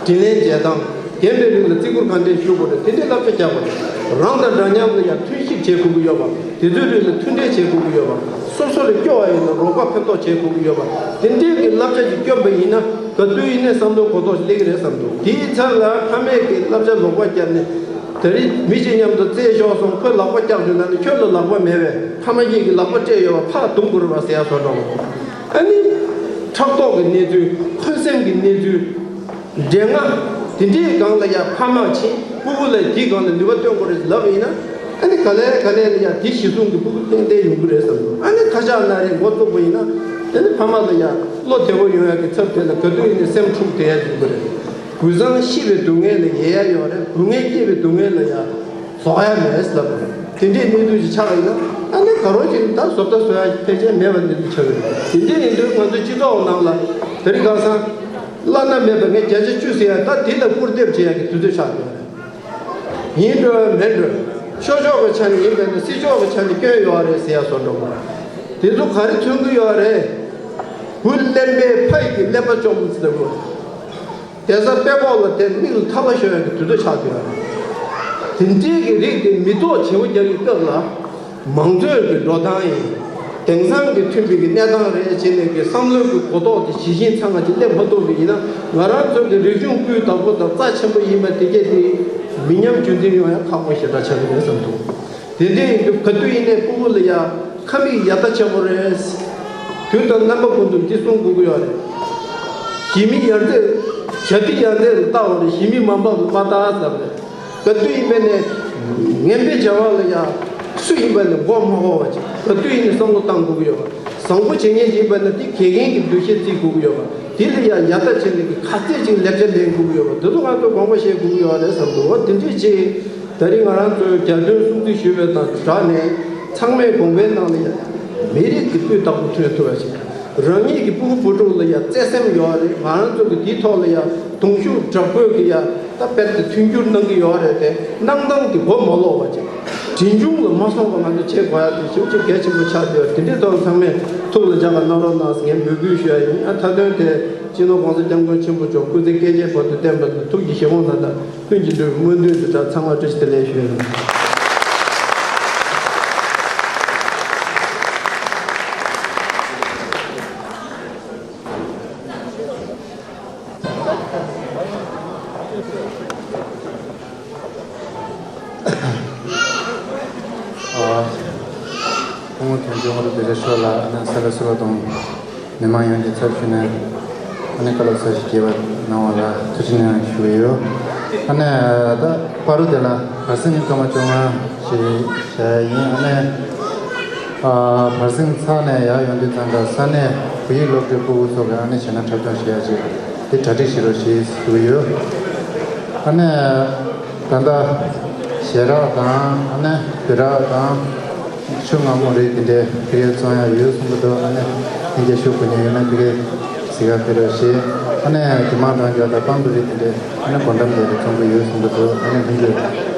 དྲིན་ལན་འཇལ་སྟངས། རྒན་པའི་རིགས་ལ་བརྩི་བཀུར་གང་འདྲས་ཞུ་དགོས་རེད། དེ་འདྲའི་བསླབ་བྱ་རྒྱག་དགོས་རེད། རང་དང་འདྲ་མཉམ་ལ་ཡང་མཐུན་གཤིབ་བྱེད་དགོས་ཀྱི་ཡོད་པ། དེ་ཚོའི་རིགས་ལ་མཐུན་འབྲེལ་བྱེད་དགོས་ཀྱི་ཡོད་པ། སོ་སོ་ལ་སྐྱོ་བ་ཡིན་ན་རོགས་པ་ཕན་ཐོགས་བྱེད་དགོས་ཀྱི་ཡོད་པ། དེ་འདྲའི་གི་བསླབ་བྱ་ཅིག་བསྐྱོན་པ་ཡིན་ན་ག་དུས་ཡིན་ནའི་བསམ་བློ་གོ་རྟོགས་སླེབས་ཀྱི་རེད་བསམ་འདུག་དེའི་ཚབ་ལ་ཕ་མས་ཀྱི་བསླབ་བྱ་ལོག་པ་བརྒྱབ་ནས། དེ་རིང་མི་གཅིག་མཉམ་དུ་རྩེད་ཤོག་གསུངས། ཁོས་ལག་པ་བཀྱག་བྱུང་ན་ནི་ཁྱོད་ལ་ལག་པ་མེད་པས། ཕ་མ་གཉིས་ཀྱིས་ལག་པ་སྤྲད་ཡོད་པ་ཕར་རྡུང་དགོས་རེད་པ་ཟེར་ཡ་བཟོ་འདྲ་བོ། ཨ་ནི་ཕྲག་དོག་གི་གནས་ཚུལ། འཁོན་སེམས་ཀྱི་གནས་ཚུལ། འདྲེ་ལྔ་དེ་འདྲའི་སྒང་ལ་ཡ་ཕ་མ་ཕྱིན་སྤུ་གུ་ལ་དེའི་སྒང་ལ་ནུས་པ་བཏོན་དགོས་རེད་ལབ་ཡིན་ན། ཨ་ནི་ག་ལེ་ག་ལེ་ལ་ཡ་དེ་གཞི་བཟུང་གི་སྤུ་གུ་ཏན་ཏན་ཡོང་གི་རེད་བསམ་འདུག་ཨ་ནི་ཁ་ཤགས་ན་རེ་འགོ་བཙུགས་པ་ཡིན་ན། དེ་ནི་ཕ་མ་ལ་ཡ་བློ་བདེ་བོ་ཡོང་ཡ་གི་ཚབ་དེ་ལ་ག་དུས་ཡིན་ནའི་སེམས་འཁྲུག་བསྡད་ཡ་ཡོང་གི་རེད། གུས་བཟང་ཤི་བའི་སྡུག་བསྔལ་ལ་ཡལ་ཡ་ཡོད་རེད། སྡུག་བསྔལ་སྐྱེས་པའི་སྡུག་བསྔལ་ལ་ཡ་རྫོགས་ཡ་མེད་ལབ་རེད། དེ་འདྲའི་གནས་ཚུལ་ཞིག་ཆགས་ཡིན་ན། ཨ་ནི་ག་རོ་ཞིག་ད་བཟོ་ལྟ་བཟོ་ཡ་ཕལ་ཆེར་མེད་པ་གནས་ཚུལ་ཆགས་ཀྱི་རེད། དེ་འདྲ་ཡིན་དུས་ང་ཚོའི་སྤྱི་ཚོགས་ནང་ལ་དེ་རིང་ཁ་སང་བླ་ན་མེད་པ་ངས་བརྒྱ་ཆ་བཅུ་ཟེར་ཡ་ད་དེ་ལ་སྐུར་འདེབས་བྱེད་ཡ་གི་དུས་ཚོད་ཆགས་ཡོད་རེད། ཡིན་འགྲོ་མིན་འགྲོ། ཆོས་ཕྱོགས་ཀྱི་ཆ་ནས་ཡིན་པས་ན་སྲིད་ཕྱོགས་ཀྱི་ཆ་ནས་སྐྱོན་ཡོད་རེད་ཟེར་ཡ་བཟོ་འདྲ་བོ། དེ་ཚོ་ག་རེ་མཚོན་གྱི་ཡོད་རེད། བུ་གླེན་པས་ཕ་ཡི་གི་ཀླད་པ་བཅོམ་ཟེར་བོ། དེ་ས་དཔེ་ཀོག་ལ་བསྡད་མིག་ལ་ཐག་པ་ཤོར་ཡ་གི་དུས་ཚོད་ཆགས་ཀྱི་ཡོད་རེད། དེ་འདྲའི་གི་རིགས་དེ་མི་ཐོག་བྱེད་པོ་རྒྱག་གི་སྐབས་ལ། མང་གཙོའི་གི་འགྲོ་སྟངས་ཡིན། དེང་སང་གི་མཐུན་པའི་གི་གནས་སྟངས་རེད་བྱས་ནས་གི་བསམ་བློའི་གི་གོ་རྟོགས་དེ་ཇི་བཞིན་ཚང་ང་ཅིག་སླེབས་མ་ཐུབ་པ་ཡིན་ན། ང་རང་ཚོ་གི་རིག་གཞུང་སྤུས་དག་པོ་དང་རྩ་ཆེན་པོ་ཡིན་པ་དེ་གས་དེ་མི་ཉམས་རྒྱུན་འཛིན་ཡོང་ཡ་ཁག་པོ་ཞེ་དྲག་ཆགས་ཀྱི་རེད་བསམ་འདུག་དེ་འདྲའི་ཡིན་དུས་ག་དུས་ཡིན་ནའི་སྤུ་གུ་ལ་ཡ་ཁ་མིག་ཡར་ལྟ་བྱེད་དགོས་རེད། དུས་དང་རྣམ་པ་ཀུན་ཏུ་འདི་གསུང་དགོས་ཀྱི་ཡོད་རེད། ཞི་མི་ཡར་འཛེགས། བྱ་ཐིག་ཡར་འཛེགས་ལ་ལྟ་བ་རེད། ཞི་མི་མ་འབབ་ལ་མ་ལྟ་ཟེར་བ་རེད། ག་དུས་ཡིན་པས་ནས་ངན་པའི་བྱ་བ་ལ་ཡ་སུ་ཡིན་པ་ནས་མགོ་མ་འཁོར་བ་ཅིག་ག་དུས་ཡིན་ནས་བསམ་བློ་བཏང་དགོས་ཀྱི་ཡོད་པ། བཟང་པོ་བྱེད་མཁན་ཅིག་ཡིན་པ་ན་དེ་དགེ་རྒན་གྱི་འདུ་ཤེས་བརྩི་དགོས་ཀྱི་ཡོད་པ། དེ་ལ་ཡ་ཡར་ལྟ་བྱས་ནས་ཀྱི་ག་ཚད་ཅིག་ལེགས་ཆ་ལེན་དགོས་ཀྱི་ཡོད་པ། དེ་ཚོ་ང་ཚོས་དགོངས་པ་བཞེས་དགོས་ཀྱི་ཡོད་རེད་བསམ་འདུག་འོ་དེ་འདྲས་ཅིག་ད་རིང་ང་རང་ཚོའི་རྒྱལ་དོན་སྲུང་བརྩི་ཞུས་པ་དང་སྦྲགས་ནས་ཚང་མའི་དགོངས་པའི་ནང་ལ་ཡ་མི་རིགས་ཀྱི་སྤུས་དག་པོ་ཐོན་ཐུབ་པ་ཞིག་རང་ཉིད་ཀྱི་སྤུ་གུ་བུ་ཕྲུག་ལ་ཡ་བརྩེ་སེམས་ཡོད་རེད། ང་རང་ཚོ་གི་དེའི་ཐོག་ལ་ཡ་གདུང་ཤུགས་དྲག་པོས་ཀྱི་ཡ་ད་དཔེར་དེ་མཐུན་འགྱུར་གནང་གི་ཡོད་རེད་དེ། གནང་སྟངས་དེ་མགོ་མ་ལོག་པ་ཅིག་གྲི་འཇུང་ལ་མ་སོང་བ་ང་ཚོ་བྱེད་དགོས་ཡ་དེ་ཞེ་པོ་ཅིག་གལ་ཆེན་པོ་ཆགས་བསྡད་ཡོད། དེ་འདྲའི་ཐོག་ཚང་མས་ཐུགས་ལ་འཇགས་པ་གནང་རོགས་གནང་ཟེར་ངས་འབོད་སྐུལ་ཞུ་ཡ་ཡིན། ཨ་མཐའ་དོན་དེ་སྤྱི་ནོར་༸གོང་ས་༸སྐྱབས་མགོན་ཆེན་པོ་མཆོག་སྐུ་ཚེ་བསྐལ་བརྒྱའི་བར་དུ་བརྟན་པ་དང་ཐུགས་ཀྱི་བཞེད་དགོངས་དང་། ཀུན་གྱི་འགྲོ་བའི་སྨོན་འདུན་དུ་གྲགས། ཚང་མ་བཀྲ་ཤིས་བདེ་ལེགས་ཞུ་ཡིན། སྐུ་ངོ་དོན་གཅོད་ཨ་རུ་བེ་རེ་ཤོ་ལགས། ཨ་ནི་ས་ག་ཟུར་པ་དང་མི་མང་ཡོངས་ཀྱི་ཚབ་ཞུས་ནས་ཨ་ནི་བཀའ་སློབ་ཚར་ཞིག་རྒྱས་པ་གནང་བ་ལ་ཐུགས་རྗེ་གནང་ཞུ་གི་ཡོད། ཨ་ནི་ད་བར་དུ་དེ་ལ་བར་སེང་ཉིན་སྐར་མ་བཅོ་ལྔ་ཞིག་བྱ་ཡ་ཡིན། ཨ་ནི་ཨ་བར་སེང་ཚར་ནས་ཡར་ཡོང་དུས་ཙང་ཀ་ས་གནས་བོད་ཡིག་སློབ་གྲྭའི་སྤུ་གུ་ཚོ་གི་ཨ་ནི་བྱས་ན་འཁྲབ་སྟོན་བྱེད་ཡ་ཅིག་དེ་གྲ་སྒྲིག་བྱེད་རོགས་ཞེས་ཞུ་གི་ཡོད། ཨ་ནི། ད་ལྟ་ཞལ་རག་དང་ཨ་ནི་བི་རག་དང་ཆུ་མངར་མོ་རིགས་དེ་འདྲའི་ཕ་གིར་བཙོང་ཡ་ཡོད་གསུང་གི་འདུག་ཨ་ནི་ལྷན་རྒྱས་ཤོག་གུ་ཉོས་ཡོད་ན་ཕ་གིར་གཟིགས་ག་ཕེབས་རོགས་ཞེས། ཨ་ནི་རྒྱུ་མང་གྲང་རྒྱག་དང་པང་དུ་རིགས་དེ་འདྲའི་ཨ་ནི་སྒོ་འགྲམ་དེ་ལ་བཙོང་གི་ཡོད་གསུང་གི་འདུག་ཨ་ནི་ལྷན་རྒྱས།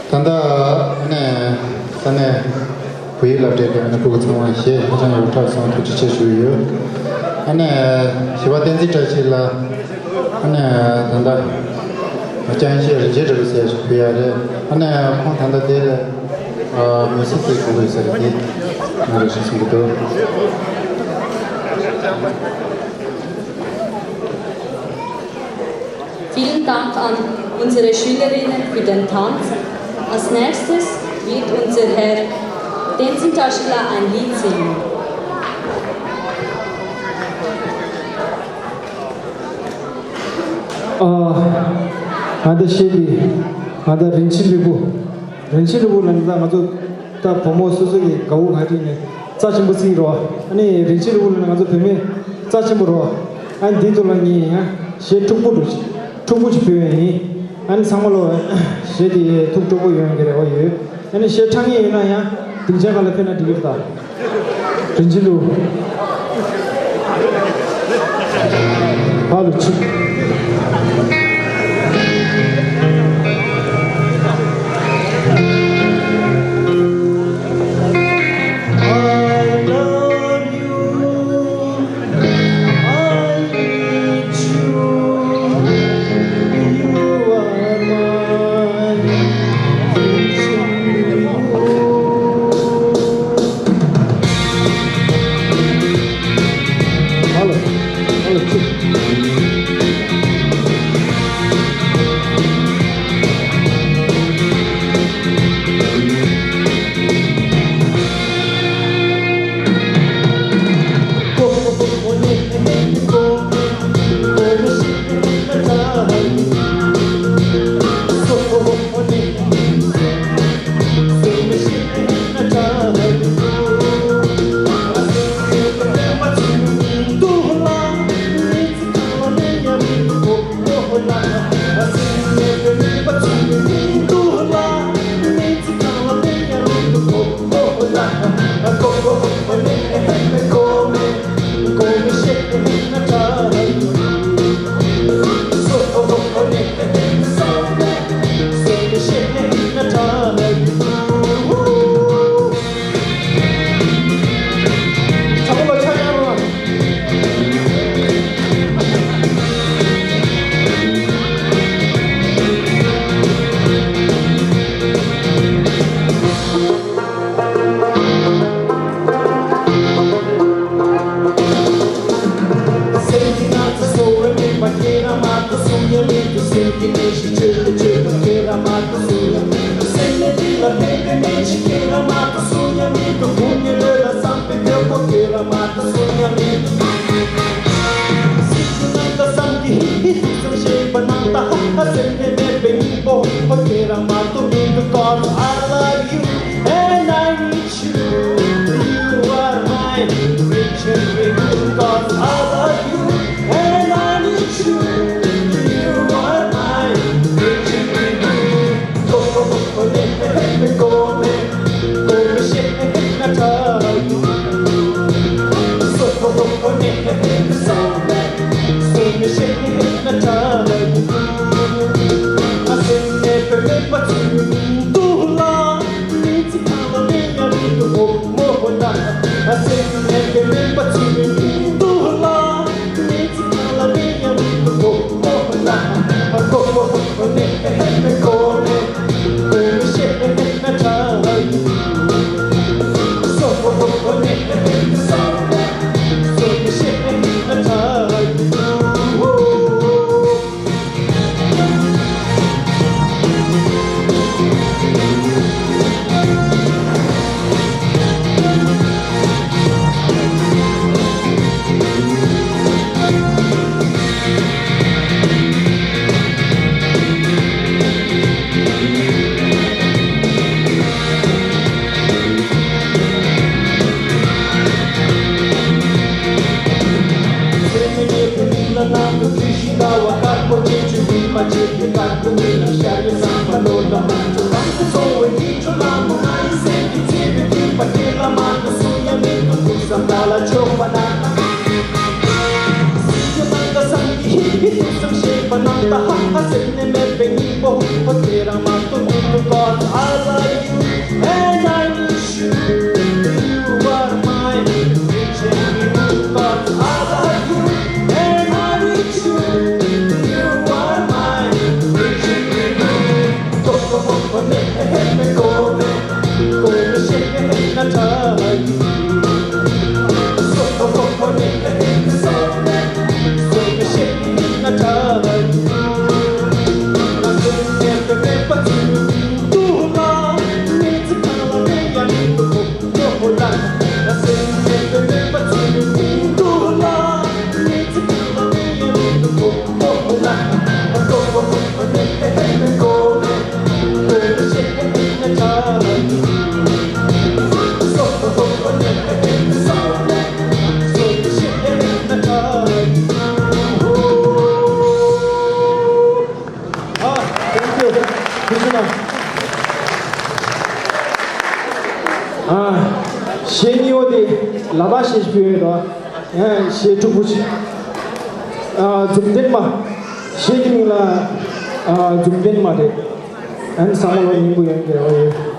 ད་ལྟ་ནས་ས་གནས་བོད་ཡིག་སློབ་གྲྭའི་ནས་ཕྲུ་གུ་ཚང་མ་ཞེས་ཧ་ཅང་ཡག་པོ་ཐག་སོང་། ཐུགས་རྗེ་ཆེ་ཞུ་ཡོད། ཨ་ནས་ཞི་བ་བསྟན་འཛིན་བཀྲ་ཤིས་ལགས། ཨ་ནས་ད་ལྟ་རྐྱང་ཤེས་རིན་ཆེན་གྲགས་པ་ཟེར་ཞིག་ཕུལ་ཡ་རེད། ཨ་ནས་ཁོང་ད་ལྟ་དེ་ལ་མི་སི་ཟེར་གོ་དགོས་ཟེར་དེ་ང་རང་ཞིག་གསུང་གི་འདུག Vielen Dank an unsere Schülerinnen für den Tanz. Als nächstes wird unser Herr Tenzin Taschila ein Lied singen. ཨ། ང་ད་ཤེས་ཀྱི། ང་ད་རིན་ཆེན་རིལ་བུ། རིན་ཆེན་རིལ་བུ་ལ་ང་ད་ང་ཚོ་ད་བུ་མོ་སོ་སོ་གི་དགའ་བོ་ག་རེ་ནས་རྩ་ཆེན་པོ་བརྩི་རོགས། ཨ་ནི་རིན་ཆེན་རིལ་བུ་ལ་ང་ཚོ་བུད་མེད་རྩ་ཆེན་པོ་རོགས། ཨ་ནི་འདི་ཚོ་ལ་ངས་ཡང་གཞས་འཁྲུག་པོ་འདུག་གཞས་འཁྲུག་པོ་ཅིག་ཕུལ་བ་ཡིན། ཨ་ནི་ཚང་མ་ལོ་གཞས་དེ་ཐུགས་སྤྲོ་པོ་ཡོང་གི་རེ་བ་ཡོད། ཨ་ནི་གཞས་འཁྲབ་མཁན་ཡིན་ན་ཡང་སྡིངས་ཆ་ཁག་ལ་ཕེབས་ན་འགྲིག་གི་རེད་ད། རིན་ཆེན་ལུ། ཕ་ལུ་ཆིག I love you. I need you. You are my vision. Hello. Hello. I love you and I need you. You are my vision, 'cause I love you and I need you. You are my vision. Ramato, because I love you and I need you. You are my everything, because I love you and I need you. You are my everything. Go, go, go, go, let me, let me go, let me go, let me shake it, let me touch you. གཞས་གཉིས་པོ་དེ་ལག་པ་ཞེས་ཞུ་ཡོད་དོ། གཞས་དྲུག་པོ་ཆེ། འཛུམ་ལྡན་མ། གཞས་ཀྱི་མིང་ལ་འཛུམ་ལྡན་མ་རེད། ཨན་ས་མ་ལོ་ཉིན་པོ་ཡོང་གི་རེད།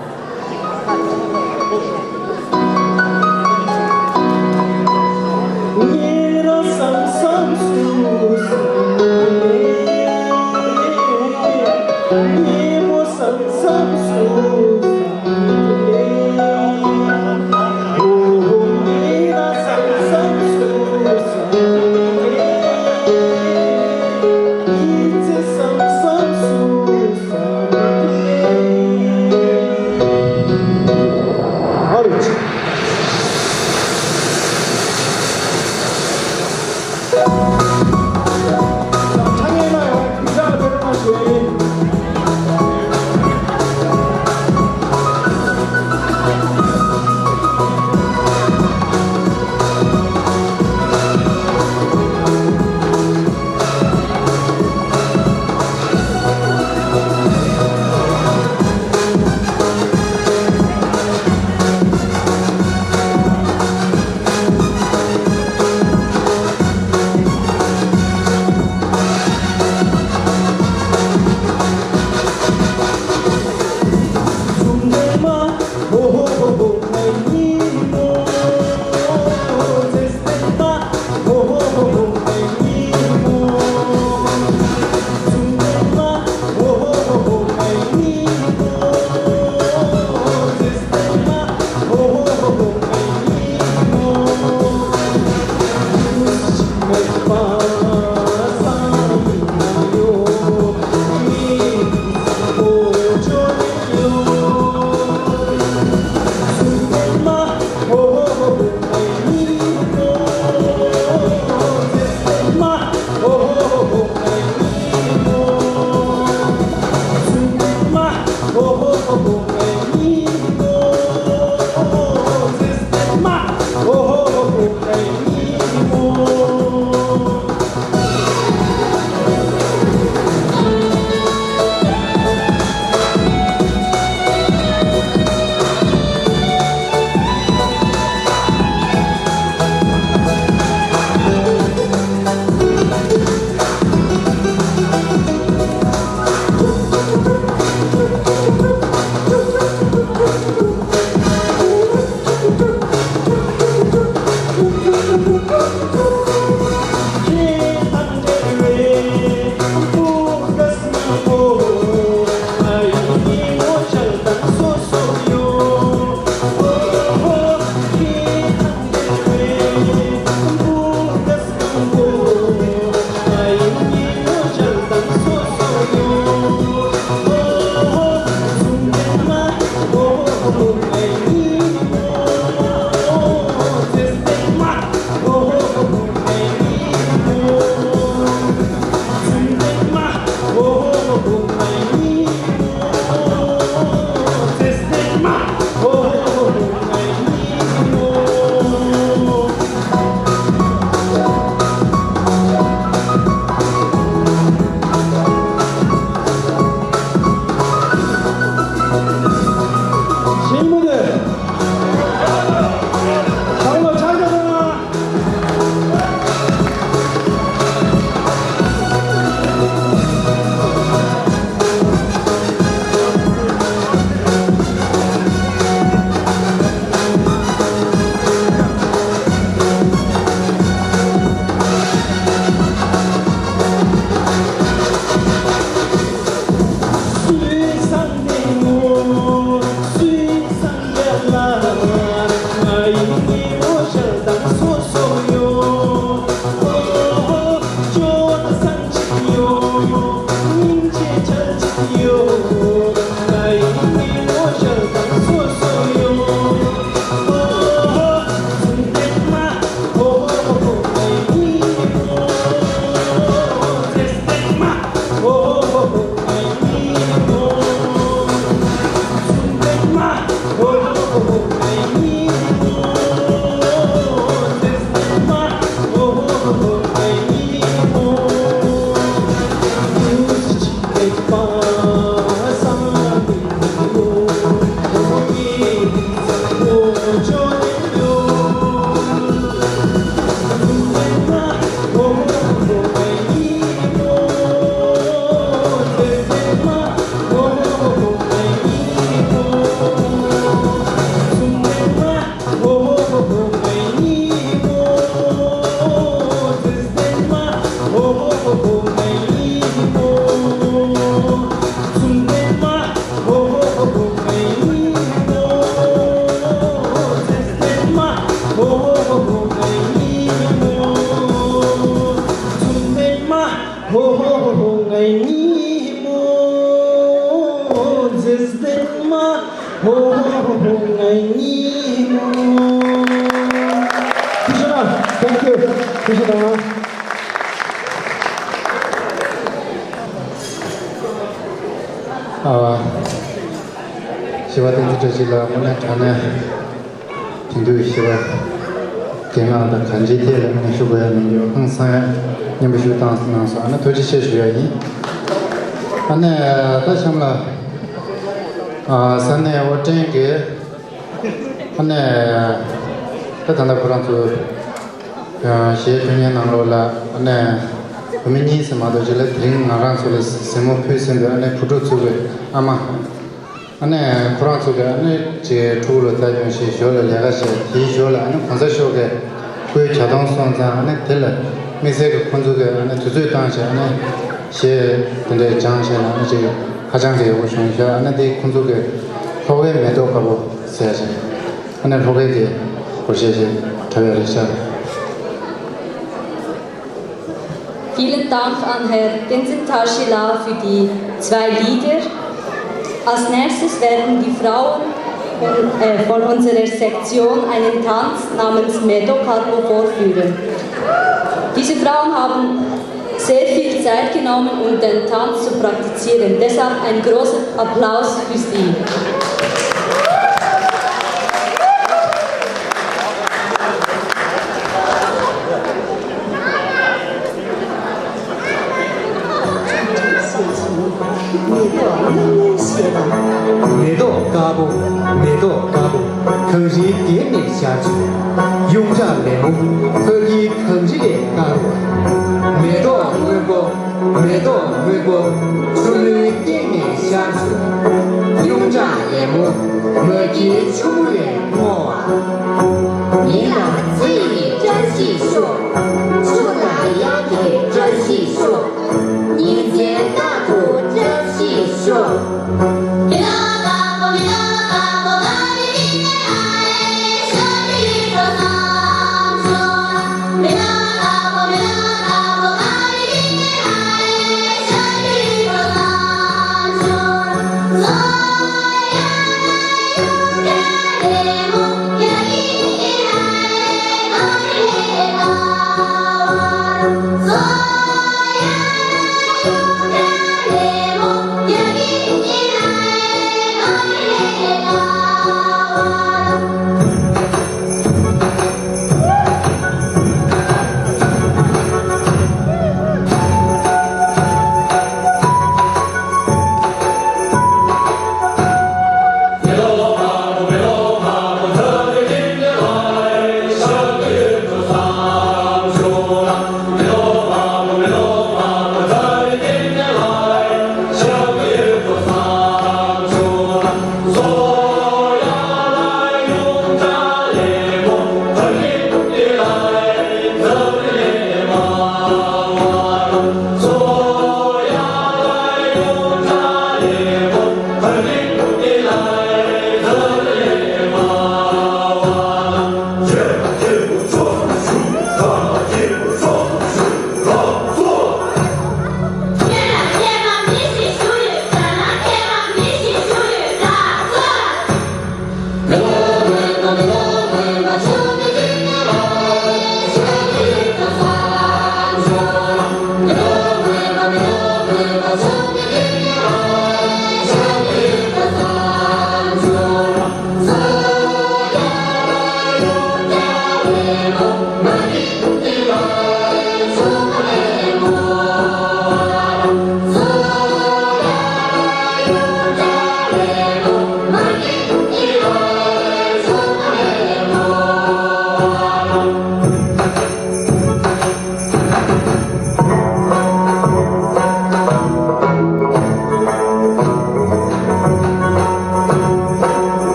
ཧོ་ཧོ་ཧོ་ཧོ། ང་ཉིད་མོ་མཛེས་ལྡན་མ། ཧོ་ཧོ་ཧོ་ཧོ། ང་ཉིད་མོ། ཐུགས་རྗེ་གནང་། Thank you. ཐུགས་རྗེ་གནང་། ཨ། ཞི་བ་བསྟན་འཛིན་བཀྲ་ཤིས་ལགས། དངོས་གནས་དྲང་གནས། དེང་དུས་ཞི་བ་རྒན་ལགས་དང་གང་ཅིའི་ཐད་ལ་ངས་ཞུ་དགོས་ཡ་མི་འདུག་ཧང་སང་ཡ་སྙན་པོ་ཞིག་བཏང་གནང་སོང་། ཨ་ནི་ཐུགས་རྗེ་ཆེ་ཞུ་ཡ་ཡིན། ཨ་ནི་ད་གཤམ་ལ་ཨ་ས་གནས་དབུ་ལྡན་གྱི་ཨ་ནི་ད་ད་ལྟ་ཁོ་རང་ཚོ་གཞས་འཁྲབ་མཁན་ནང་ལོགས་ལ་ཨ་ནི་བུད་མེད་གཉིས་ཙམ་མ་གཏོགས་ཅིག་ལ་དེ་རིང་ང་རང་ཚོ་ལ་གཟིགས་མོ་ཕུལ་ཟིན་པའི་ཨ་ནི་བུ་ཕྲུག་ཚོ་གི་ཨ་མ། ཨ་ནི་ཁོ་རང་ཚོ་གི་ཨ་ནི་ཅིག་ཕྲུ་གུ་ལོ་ཙཱ་སྦྱོང་ཞིག་ཞོར་ལ་ལས་ཀ་བྱས། དེའི་ཞོར་ལ་ཨ་ནི་གོང་ས་མཆོག་གི་སྐུའི་གྱ་སྟོན་སོང་ཙང་། ཨ་ནི་དེ་ལ་དམིགས་བསལ་གྱི་ཁོང་ཚོ་གི་ཨ་ནི་དུས་ཚོད་བཏང་བྱས། ཨ་ནི་གཞས་དེ་འདྲའི་སྦྱངས་བྱས་ནས་ཨ་ནི་ཅིག་ཧ་ཅང་གི་ཡག་པོ་བྱུང་ཤག་ཨ་ནི་དེ་ཁོང་ཚོ་གི་ལྷོ་ཁའི་མེ་ཏོག་དཀར་པོ་ཟེར་བྱས། ཨ་ནི་ལྷོ་ཁའི་གི་སྒོར་གཞས་ཞིག་འཁྲབ་ཡ་རེད་ཤག Vielen Dank an Herr Tenzin Tashi Lal für die zwei Lieder. Als nächstes werden die Frauen von, äh, von unserer Sektion einen Tanz namens Medo Karbo vorführen. Diese Frauen haben sehr viel Zeit genommen, um den Tanz zu praktizieren. Deshalb ein großer Applaus für sie. མེ་ཏོག་དཀར་པོ། མེ་ཏོག་དཀར་པོ། གངས་རིའི་གཏིང་ནས་ཤར་བྱུང་། ཡོངས་གྲགས་ལེབ་མོ། ཕ་གིའི་གངས་རི་ལས་དཀར་བ། མེ་ཏོག་སྔོན་པོ། མེ་ཏོག་སྔོན་པོ། ཆུ་ལུད་སྟེང་ནས་ཤར་བྱུང་། ཡོངས་གྲགས་ལེབ་མོ། མ་གིའི་ཆུ་བོ་ལས་སྔོ་བ། མི་ལ་ཚེ་ཡི་བཀྲ་ཤིས་ཤོག་ཆུ་ལ་གཡང་གི་བཀྲ་ཤིས་ཤོག་ཉིན་མཚན་རྟག་ཏུ་བཀྲ་ཤིས་ཤོག་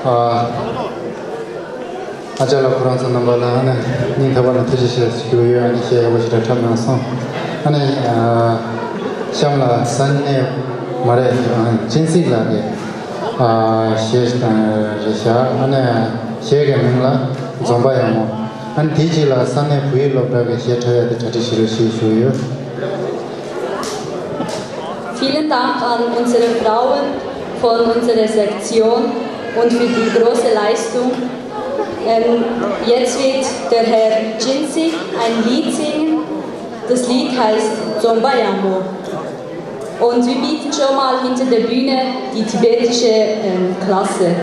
ཨ་ཅག་ལགས་ཁོ་རང་ཚོ་རྣམ་པ་ལ་ཨ་ནི་སྙིང་ཐག་པ་ནས་ཐུགས་རྗེ་ཆེ་ཞུ་གི་ཡོད། ཨ་ནི་གཞས་ཡག་པོ་ཞེ་དྲག་འཁྲབ་གནང་སོང་། ཨ་ནི་ཨ་གཤམ་ལ་ས་གནས་མ་རེད། ཨ་ཅིན་སིག་ལགས་ཀྱི་ཨ་གཞས་དང་རེད་ཤག་ཨ་ནི་གཞས་ཀྱི་མིང་ལ་འཛོམས་པ་ཡག་མོ། ཨ་ནི་དེའི་རྗེས་ལ་ས་གནས་བོད་ཡིག་སློབ་གྲྭ་གི་གཞས་འཁྲབ་ཡག་དེ་གྲ་སྒྲིག་བྱེད་རོགས་ཞེས་ཞུ་གི་ཡོད། Vielen Dank an unsere Frauen von unserer Sektion und für die große Leistung. Ähm, jetzt wird der Herr Jinsik ein Lied singen. Das Lied heißt Zombayamo. Und wir bieten schon mal hinter der Bühne die tibetische, ähm, Klasse.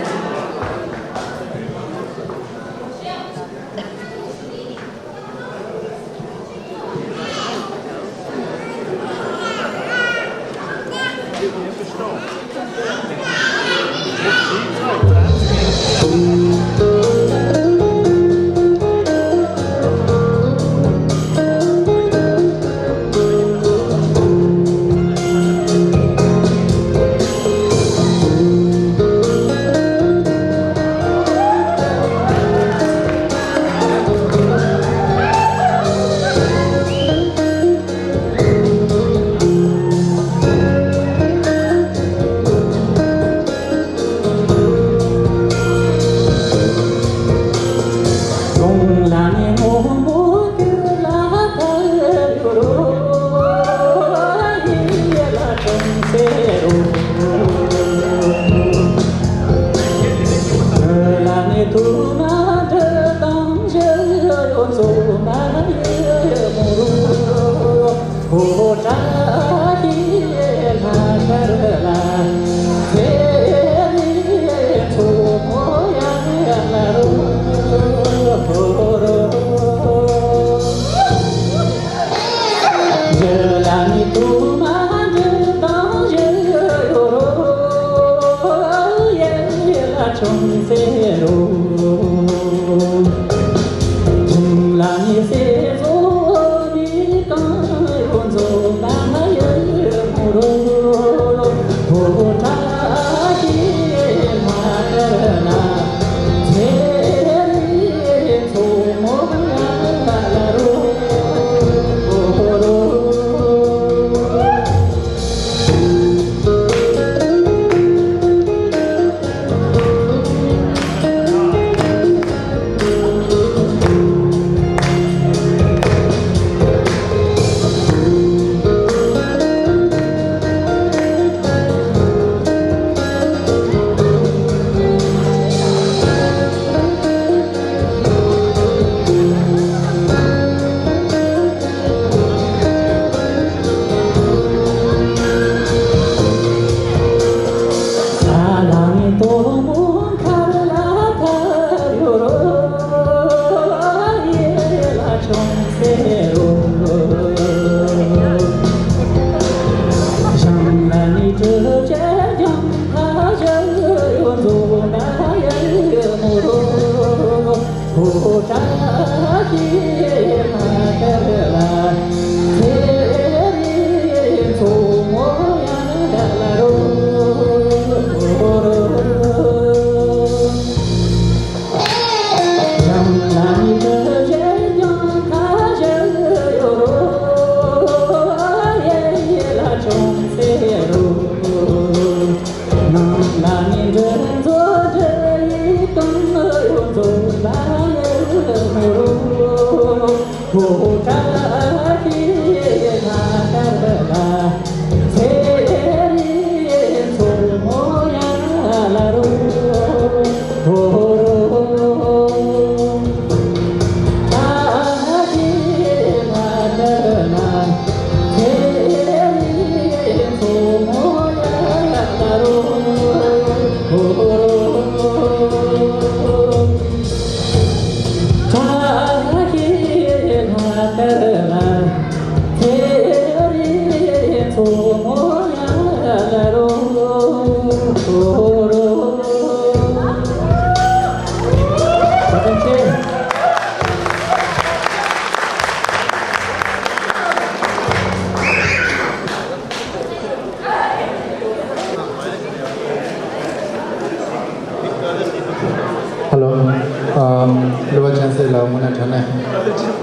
གླུ་བ་ཅན་སྲིད་ལགས་དངོས་གནས་དྲང་གནས་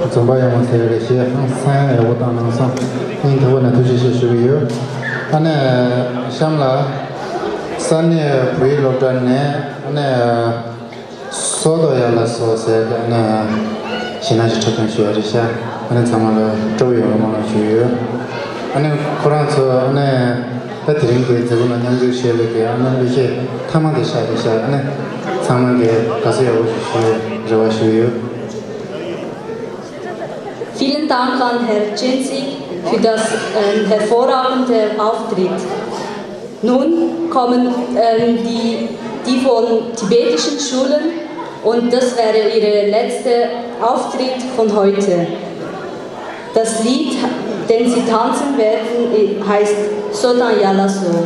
འཛོམས་པ་ཡག་མོ་ཟེར་རེད་ཞེས་ཧང་སང་ཡག་པོ་བཏང་གནང་སོང་། སྙིང་ཐག་པ་ནས་ཐུགས་རྗེ་ཆེ་ཞུ་གི་ཡོད། ཨ་ནི་གཤམ་ལ་ས་གནས་བོད་ཡིག་སློབ་གྲྭ་ནས་ཨ་ནི་སོ་ཏོ་ཡ་ལ་སོ་ཟེར་གི་ཨ་ནི་ཞེ་ན་ཅིག་འཁྲབ་སྟོན་ཞུ་བ་རེད་ཤག་ཨ་ནི་ཚང་མ་ལ་སྤྲོ་པོ་ཡོང་བ་སྨོན་ལམ་ཞུ་གི་ཡོད། ཨ་ནི་ཁོ་རང་ཚོ་ཨ་ནི། ད་དེ་རིང་གི་མཛད་སྒོ་ལ་མཉམ་ཞུགས་བྱས་པའི་གི་ཨ་ནི་གླུ་གཞས་མཐའ་མ་དེ་ཤག་དེ་ཤག་ཨ་ནི་ཚང་མ་གི་དགའ་བསུ་ཡག་པོ་ཞིག་ཞུ་རེ་བ་ཞུ་ཡོད། Vielen Dank an Herr Csinszky für das, ähm, hervorragende Auftritt. Nun kommen, ähm, die, die von tibetischen Schulen und das wäre ihr letzter Auftritt von heute. Das Lied, den sie tanzen werden, heißt Sotan Yalaso.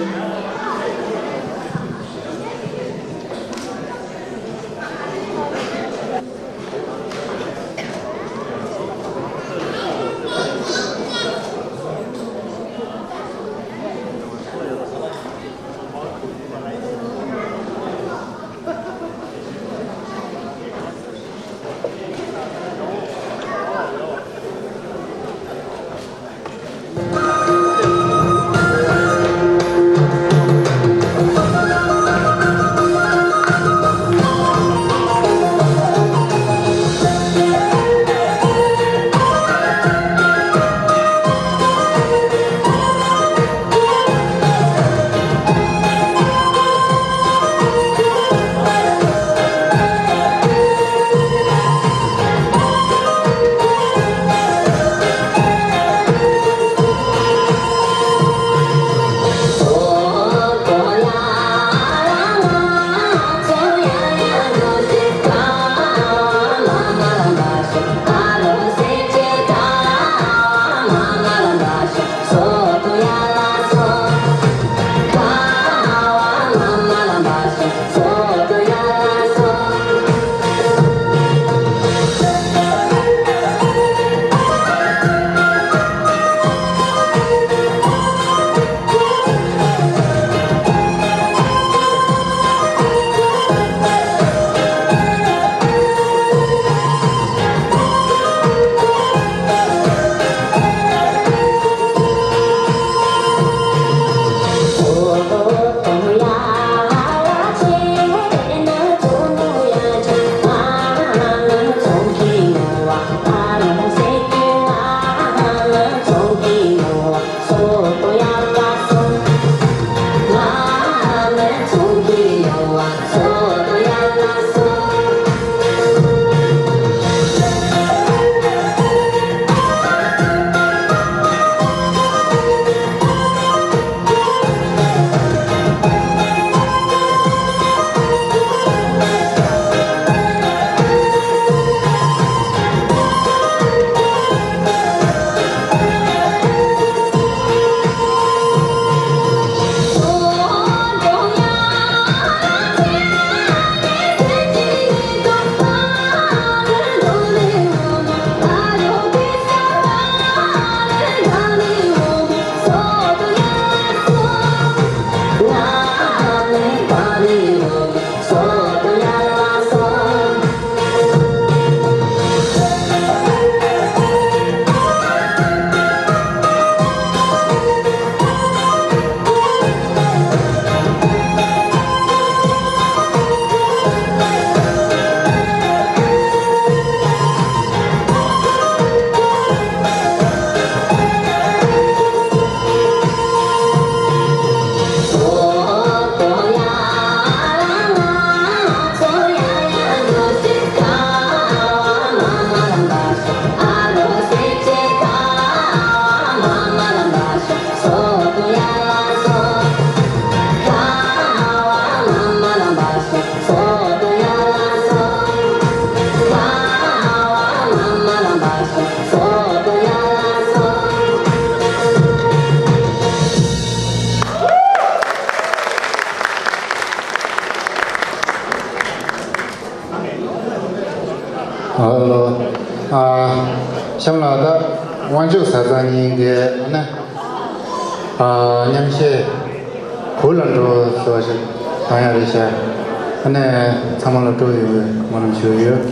ཨ་ལོ། ཨ། གཤམ་ལ་ད་དབང་ཕྱུག་བཟའ་ཚང་གཉིས་ཀྱི་ཨ་ནི་ཨ་མཉམ་གཞས་བོད་ལ་འགྲོ་ཟེར་བ་ཞིག་གཏོང་ཡ་རེད་ཤག་ཨ་ནི་ཚང་མ་ལ་སྤྲོ་ཡོང་བའི་སྨོན་ལམ་ཞུ་གི་ཡོད།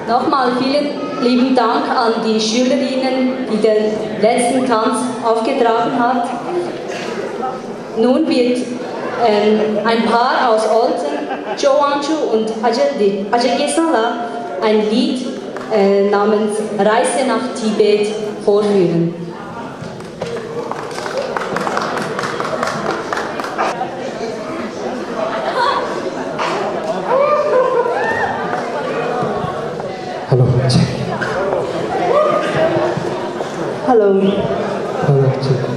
Nochmal vielen lieben Dank an die Schülerinnen, die den letzten Tanz aufgetragen hat. Nun wird, ähm, ein Paar aus Olten, Joanchu und Aja-, Ajagesala, ein Lied, äh, namens Reise nach Tibet vorführen. Hello, check. Hello. Hello, check.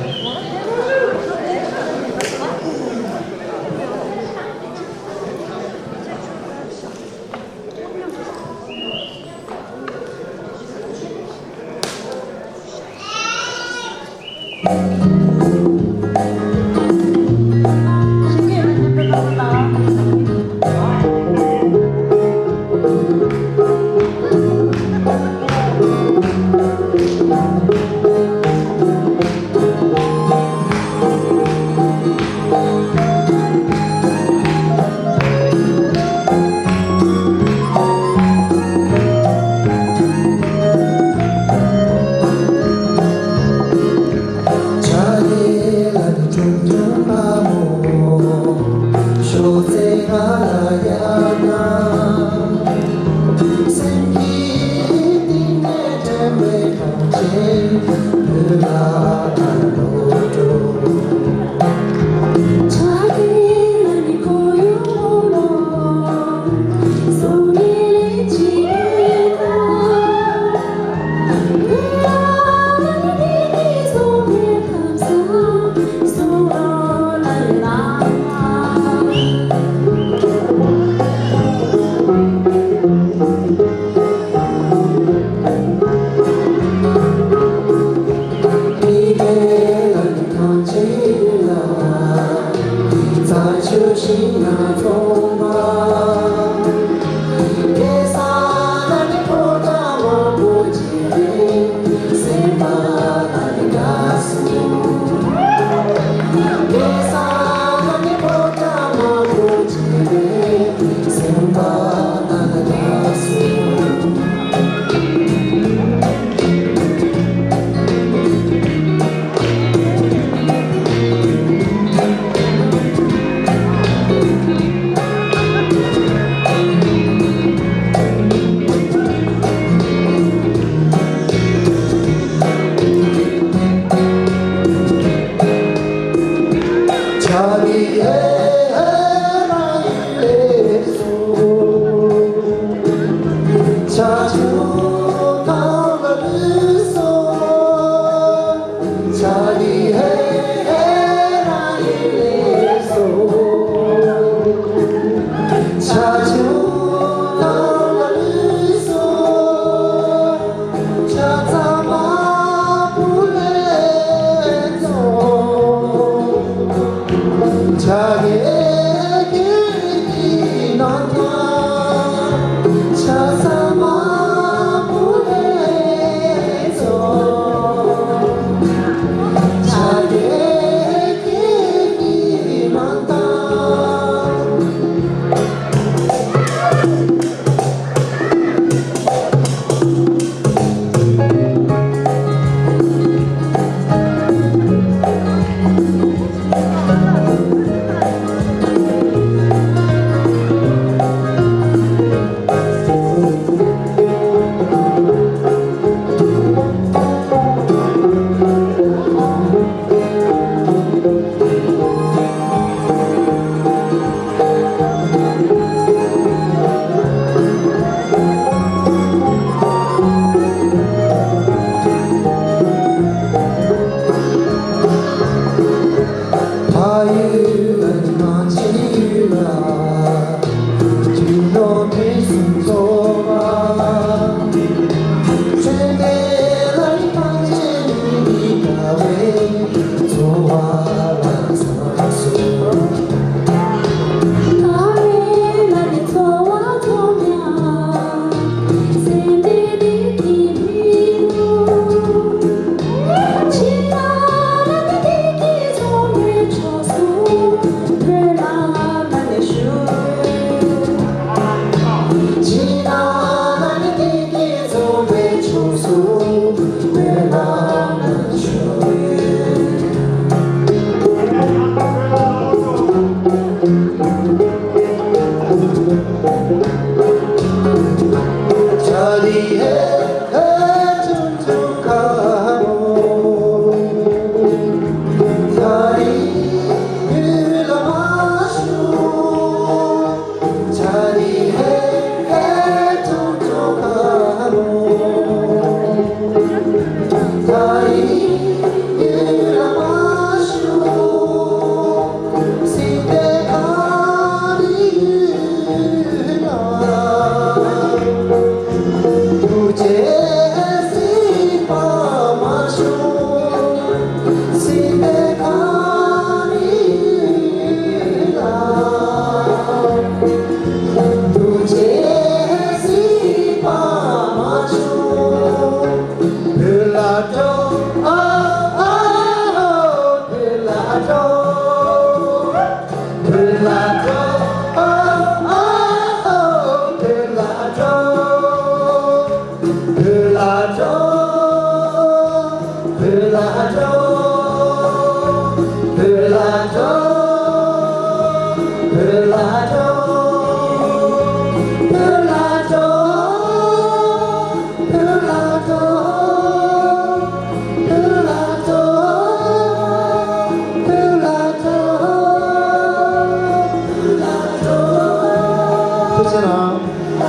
ད་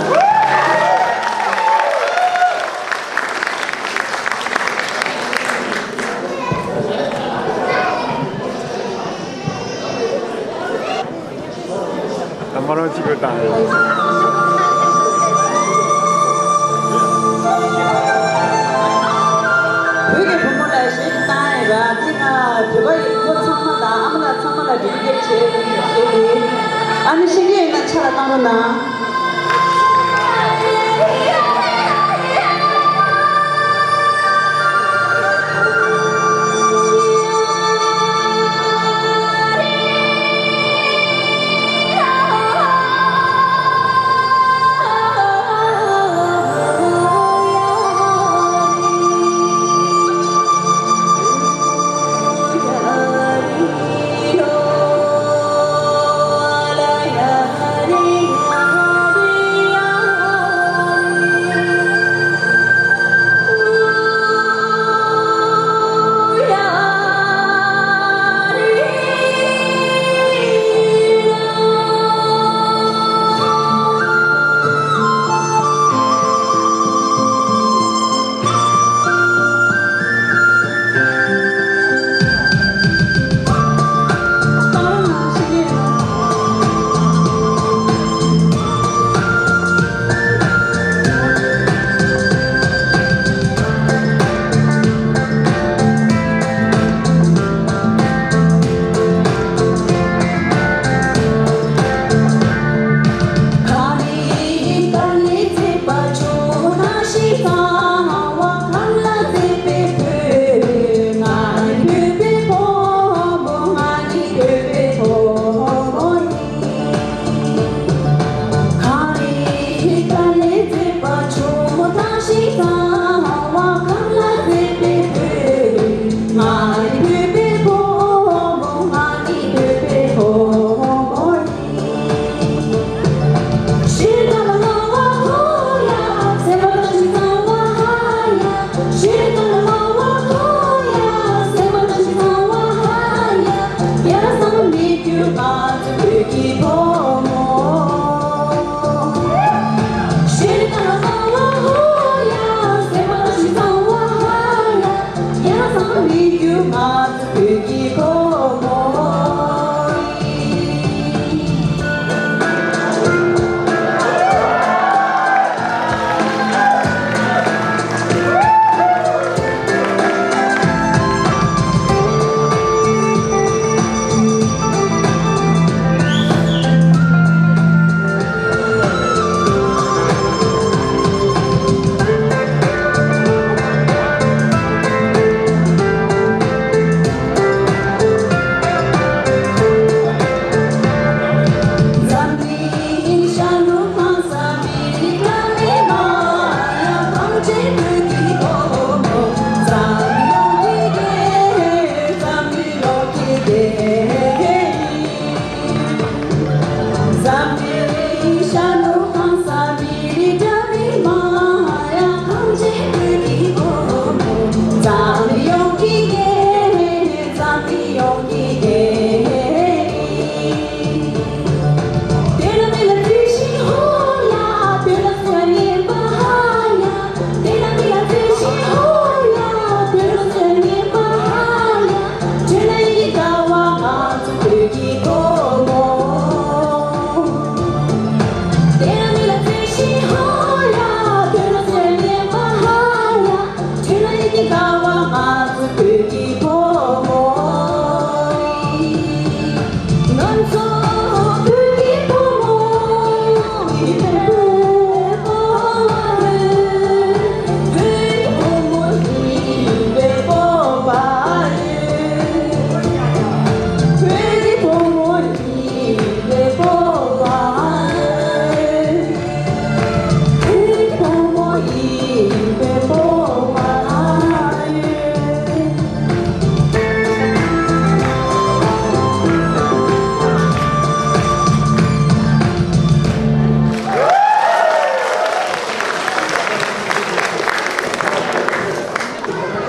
མ་རང་གཅིག་པུ་བཏང་ཡོད། བོད་ཀྱི་བུ་མོ་ལ་གཞས་ཤིག་བཏང་ཡོད་ར། དེ་ང་བོད་པ་ཡིན་ཁོ་ཚང་མ་དང་ཨ་མ་ལགས་ཚང་མ་ལ་འབྲེལ་འདྲིས་བྱས་བྱས་ཏེ། ཨ་ནི་ཤེས་ཀྱི་ཡོད་ན་ཆ་ལ་བཏང་རོགས་གནང་།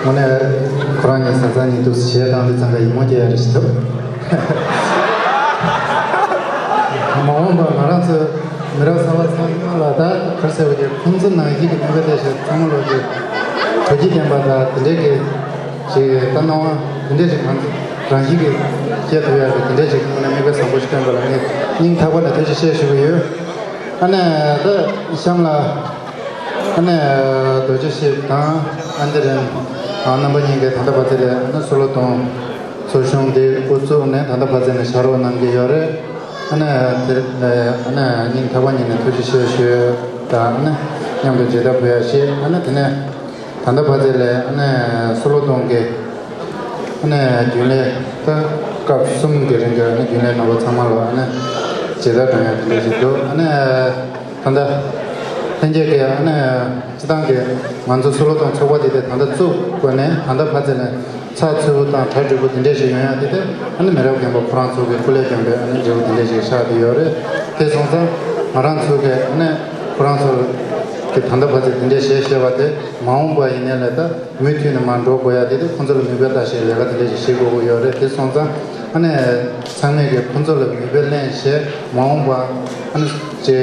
དངོས་གནས་ཁོ་རང་གཉིས་བཟའ་ཚང་གཉིས་འདུག་སེ་གཞས་བཏང་དུས་ཙང་ཀ་ཡིད་སྨོན་སྐྱེ་ཡ་རེ་ཞིག་འདུག་མ་འོངས་པར་ང་རང་ཚོའི་མི་རབས་གསར་པ་ཚང་མ་ལ་ད་ ཁར་ཟེར་བ་གྱི་ཁོང་ཚོ་ནང་བཞིན་གྱི་དམིགས་པ་བལྟས་ཤིང་ཚང་མ་ལོག་གི་དྲོ་སྐྱིད་ལྡན་པ་དང་དེ་འདྲས་ཀྱི་ཞིག་ད་སྣང་བ་དེ་འདྲས་ཞིག་གང་རང་བཞིན་གྱི་སྐྱེ་ཐུབ་ཡག་གི་དེ་འདྲས་ཞིག་ཁོང་ནས་དམིགས་པ་བཟང་པོ་ཞིག་བསྐྱོན་པ་ལ་ངས་སྙིང་ཐག་པ་ནས་ཐུགས་རྗེ་ཆེ་ཞུ་གི་ཡོད། ཨ་ནས་ད་གཤམ་ལ་ཨ་ནས་རྡོ་རྗེ་ཤེས་དང་ཨ་འདི་རེད། རྣམ་པ་གཉིས་ཀྱིས་ད་ལྟ་བར་དེ་ལས་ཨ་ནས་སོ་ལོ་ཐོང་ཚོགས་ཆུང་འདི་དབུ་བཙུགས་ནས་ད་ལྟ་བར་དེ་ནས་ཕྱག་རོགས་གནང་གི་ཡོད་རེད། ཨ་ནི་དེར་ཨ་ནི་སྙིང་ཐག་པ་ཉིད་ནས་ཐུགས་རྗེ་ཆེ་ཞུ་དང་ཨ་ནི་མཉམ་དུ་མཇལ་དར་ཕུལ་ཡ་ཞེས། ཨ་ནི་དེ་ནས་ད་ལྟ་བར་དེ་ལས་ཨ་ནི་སོ་ལོ་ཐོང་གི་ཨ་ནི་རྒྱུན་ལས་ད་སྐབས་གསུམ་གྱི་རིང་གི་ཨ་ནི་རྒྱུན་ལས་རྣམ་པ་ཚང་མ་ལ་ཨ་ནི་མཇལ་དར་དང་ཡང་དེ་འདྲ་ཞིག་འདུག་ཨ་ནི་ད་ལྟ་ལྷན་རྒྱས་ཀྱི་ཨ་ནི་སྤྱི་བཏང་གི་ང་ཚོ་སོ་ལོ་ཐོང་ཚོགས་པ་དེ་དེ་ད་ལྟ་བཙུགས་དགོས་ནས་ད་ལྟ་བར་དེ་ལས། ཚགས་ཚུད་པོ་དང་གྲ་འགྲིག་པོ་དེ་འདྲས་ཞིག་ཡོང་ཡ་དེ་དེ་ཨ་ནི་མི་རབས་རྒན་པ་ཁོ་རང་ཚོ་གི་སྐུ་ལས་བསྐྱོན་པའི་ཨ་ནི་འབྲས་བུ་དེ་འདྲས་ཞིག་ཆགས་བསྡད་ཡོད་རེད། དེ་སོང་ཙང་ང་རང་ཚོ་གི་ཨ་ནི་ཁོ་རང་ཚོ་གི་ད་ལྟ་བར་དུ་དེ་འདྲས་བྱས་བྱས་པ་དེ་མ་འོངས་པ་ཡིན་ནའི་ལས་ད་མུ་མཐུད་ནས་མར་འགྲོ་དགོས་ཡ་དེ་དེ་ཁོ་ཚོ་ལ་མིག་དཔེ་ལྟ་བྱས་ལས་ཀ་དེ་འདྲས་ཞིག་བྱེད་དགོས་ཀྱི་ཡོད་རེད། དེ་སོང་ཙང་ཨ་ནི་ཚང་མས་གི་ཁོ་ཚོ་ལ་མིག་དཔེ་ལེན་བྱས་མ་འོངས་པ་ཨ་ནི་ཅེ་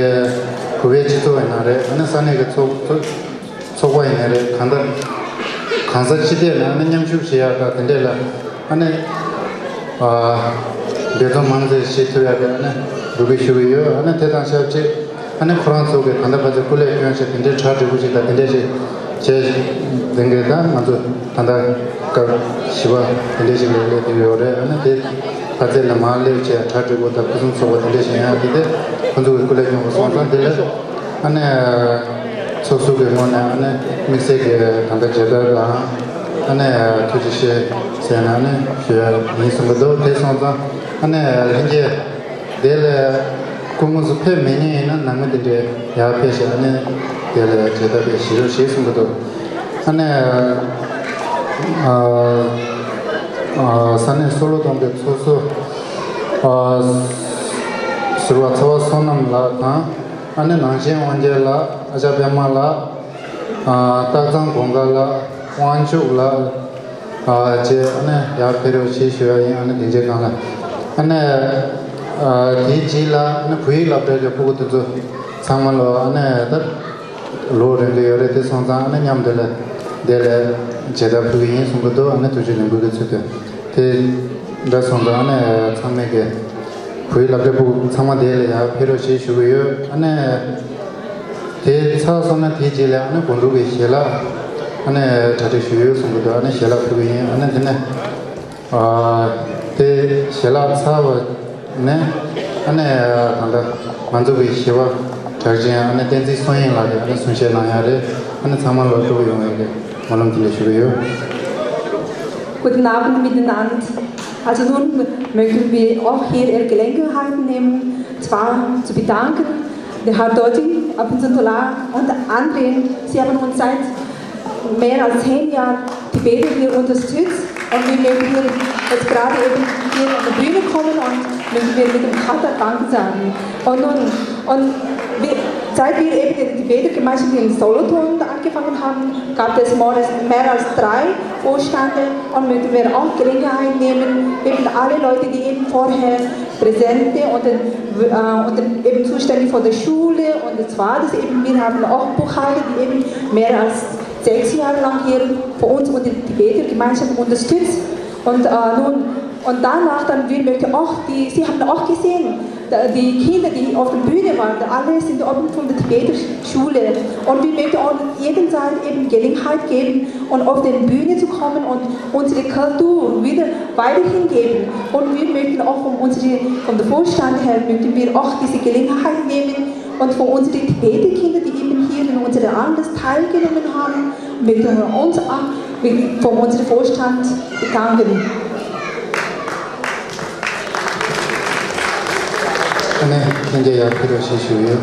བོད་པའི་སྤྱི་ཚོགས་ཡིན་ན་རེད། ཨ་ནི་ས་གནས་གི་ཚོགས་ཚོགས་ཚོགས་པ་ཡིན་ནའི་རེད། གང་ལྟར་གང་ས་ཅི་ཐད་ནས་ཨ་ནི་མཉམ་ཞུགས་བྱེད་ཡག་དང་དེ་འདྲས་ལ་ཨ་ནི་ཨ་འབད་བརྩོན་མང་ཙམ་བྱེད་ཐུབ་ཡག་གི་ཨ་ནི་འབོད་སྐུལ་ཞུ་གི་ཡོད། ཨ་ནི་དེ་དང་ཆབས་ཅིག་ཨ་ནི་ཁོ་རང་ཚོ་གི་ད་ལྟ་བར་དུ་སྐུ་ལས་བསྐྱོན་བྱས་དེ་འདྲས་གྲ་སྒྲིག་པོ་ཅིག་དང་དེ་འདྲས་ཅིག་བྱས་དེ་འདྲས་ད་ང་ཚོ་ད་ལྟ་སྐབས་བཞི་པ་དེ་འདྲས་ཅིག་ལ་སླེབས་བསྡད་ཡོད་རེད། ཨ་ནི་དེ་ཕར་ཚད་ལ་མར་སླེབས་བྱས་གྲ་སྒྲིག་པོ་དང་ཕུན་སུམ་ཚོགས་པ་དེ་འདྲས་ཞིག་ཡོང་ཡག་དེ་དེ་ཁོ་ཚོ་གི་སྐུ་ལས་བསྐྱོན་པ་སོང་ཙང་དེ་ལས། ཨ་ནི་ཚོགས་ཟུར་གྱི་ངོས་ནས་ཨ་ནི་དམིགས་བསལ་གྱི་ད་ལྟ་མཇལ་དར་དང་ཨ་ནི་ཐུགས་རྗེ་ཆེ་ཟེར་ནས་ཨ་ནི་ཞུ་ཡ་ཡིན་གསུང་གི་འདུག་དེ་སོང་ཙང་ཨ་ནི་ལྷན་རྒྱས་དེ་ལས་སྐུ་དངོས་སུ་ཕེབས་མེད་མཁན་ཡིན་ན་ནང་མི་དེ་འདྲས་ཡར་ཕེབས་ཤིག་ཨ་ནི་དེ་ལས་མཇལ་དར་དེ་ཞུ་རོགས་ཞེས་གསུང་གི་འདུག་ཨ་ནི་ཨ་ཨ་ས་གནས་སོ་ལོ་ཐོང་གི་ཚོགས་གཙོ་ཨ་ཟུར་པ་ཚེ་དབང་བསོད་ནམས་ལགས་དང་། ཨ་ནི་ནང་ཆེན་དབང་རྒྱལ་ལགས། ཨ་ཅག་པད་མ་ལགས། ཨ་སྟག་ཚང་གུང་དཀར་ལགས། དབང་ཕྱུག་ལགས། ཨ་བཅས་ཨ་ནི་ཡར་ཕེབས་རོགས་ཞེས་ཞུ་ཡ་ཡིན། ཨ་ནི་སྡིངས་ཆའི་སྒང་ལ་ཨ་ནི་ཨ་དེའི་རྗེས་ལ་ཨ་ནི་བོད་ཡིག་སློབ་གྲྭའི་སྤུ་གུ་དེ་ཚོ་ཚང་མ་ལོ་ཨ་ནི་ད་ལོ་རན་གྱི་ཡོད་རེད། དེ་སོང་ཙང་ཨ་ནི་མཉམ་དུ་ལ་དེ་ལ་མཇལ་དར་ཕུལ་གྱི་ཡིན་གསུང་གི་འདུག་ཨ་ནི་ཐུགས་རྗེ་ལེགས་འབུལ་གྱི་ཚུལ་དུ་དེ་འདྲ་སོང་ཙང་ཨ་ནི་ཚང་མས་ཀྱི་བོད་ཡིག་སློབ་གྲྭའི་སྤུ་གུ་ཚང་མ་དེ་ལ་ཡར་ཕེབས་རོགས་ཞེས་ཞུ་གི་ཡོད། ཨ་ནི་དེ་ཚར་སོང་ན་དེའི་རྗེས་ལ་ཨ་ནི་སྒོམ་སྒྲུབ་ཀྱི་ཞལ་ལག་ཨ་ནི་གྲ་སྒྲིག་ཞུས་ཡོད་གསུང་གི་འདུག་ཨ་ནི་ཞལ་ལག་ཕུལ་གི་ཡིན། ཨ་ནི་དེ་ནས་ཨ་དེ་ཞལ་ལག་ཚར་བ་ནས་ཨ་ནི་ད་ལྟ་ང་ཚོ་གི་ཞི་བ་གྲགས་ཅན་ཨ་ནི་བསྟན་འཛིན་བསོད་དབྱིངས་ལགས་ཀྱིས་ཨ་ནི་གསུང་བཤད་གནང་ཡ་རེད། ཨ་ནི་ཚང་མ་ལ་སྤྲོ་པོ་ཡོང་བའི་གི་སྨོན་ལམ་དེ་འདྲ་ཞུ་གི་ཡོད། Guten Abend miteinander. Also nun möchten wir auch hier Ihre Gelegenheit nehmen, zwar zu bedanken, der Herr Dodi, Abunzantula und anderen, Sie haben uns seit mehr als zehn Jahren Tibeter hier unterstützt und wir möchten hier jetzt gerade eben hier auf die Bühne kommen und möchten wir mit dem Kata Danke sagen. Und nun, und wir, seit wir eben die Tibeter Gemeinschaft in Solothurn angefangen haben, gab es mehr als, mehr als drei Vorstände und möchten wir auch Gelegenheit nehmen, eben alle Leute, die eben vorher Präsidenten und, äh, und eben zuständig von der Schule und zwar, dass eben wir haben auch Buchhalter, die eben mehr als sechs Jahre lang hier für uns und die Tibeter Gemeinschaft unterstützt. Und äh, nun, und danach dann, wir möchten auch, die, Sie haben auch gesehen, da- die Kinder, die auf der Bühne waren, alle sind oben von der Tibeter Schule. Und wir möchten auch jeden Zeit eben Gelegenheit geben, und auf die Bühne zu kommen und unsere Kultur wieder weiterhin geben. Und wir möchten auch von, unsere, von der Vorstand her, möchten wir auch diese Gelegenheit nehmen und von unseren Tibeter Kindern, die eben hier in unserem Anlass teilgenommen haben, möchten wir uns auch von unserem Vorstand bedanken. ཨ་ནི་ལྷན་རྒྱས་ཡར་ཕེབས་རོགས་ཞེས་ཞུ་ཡོད།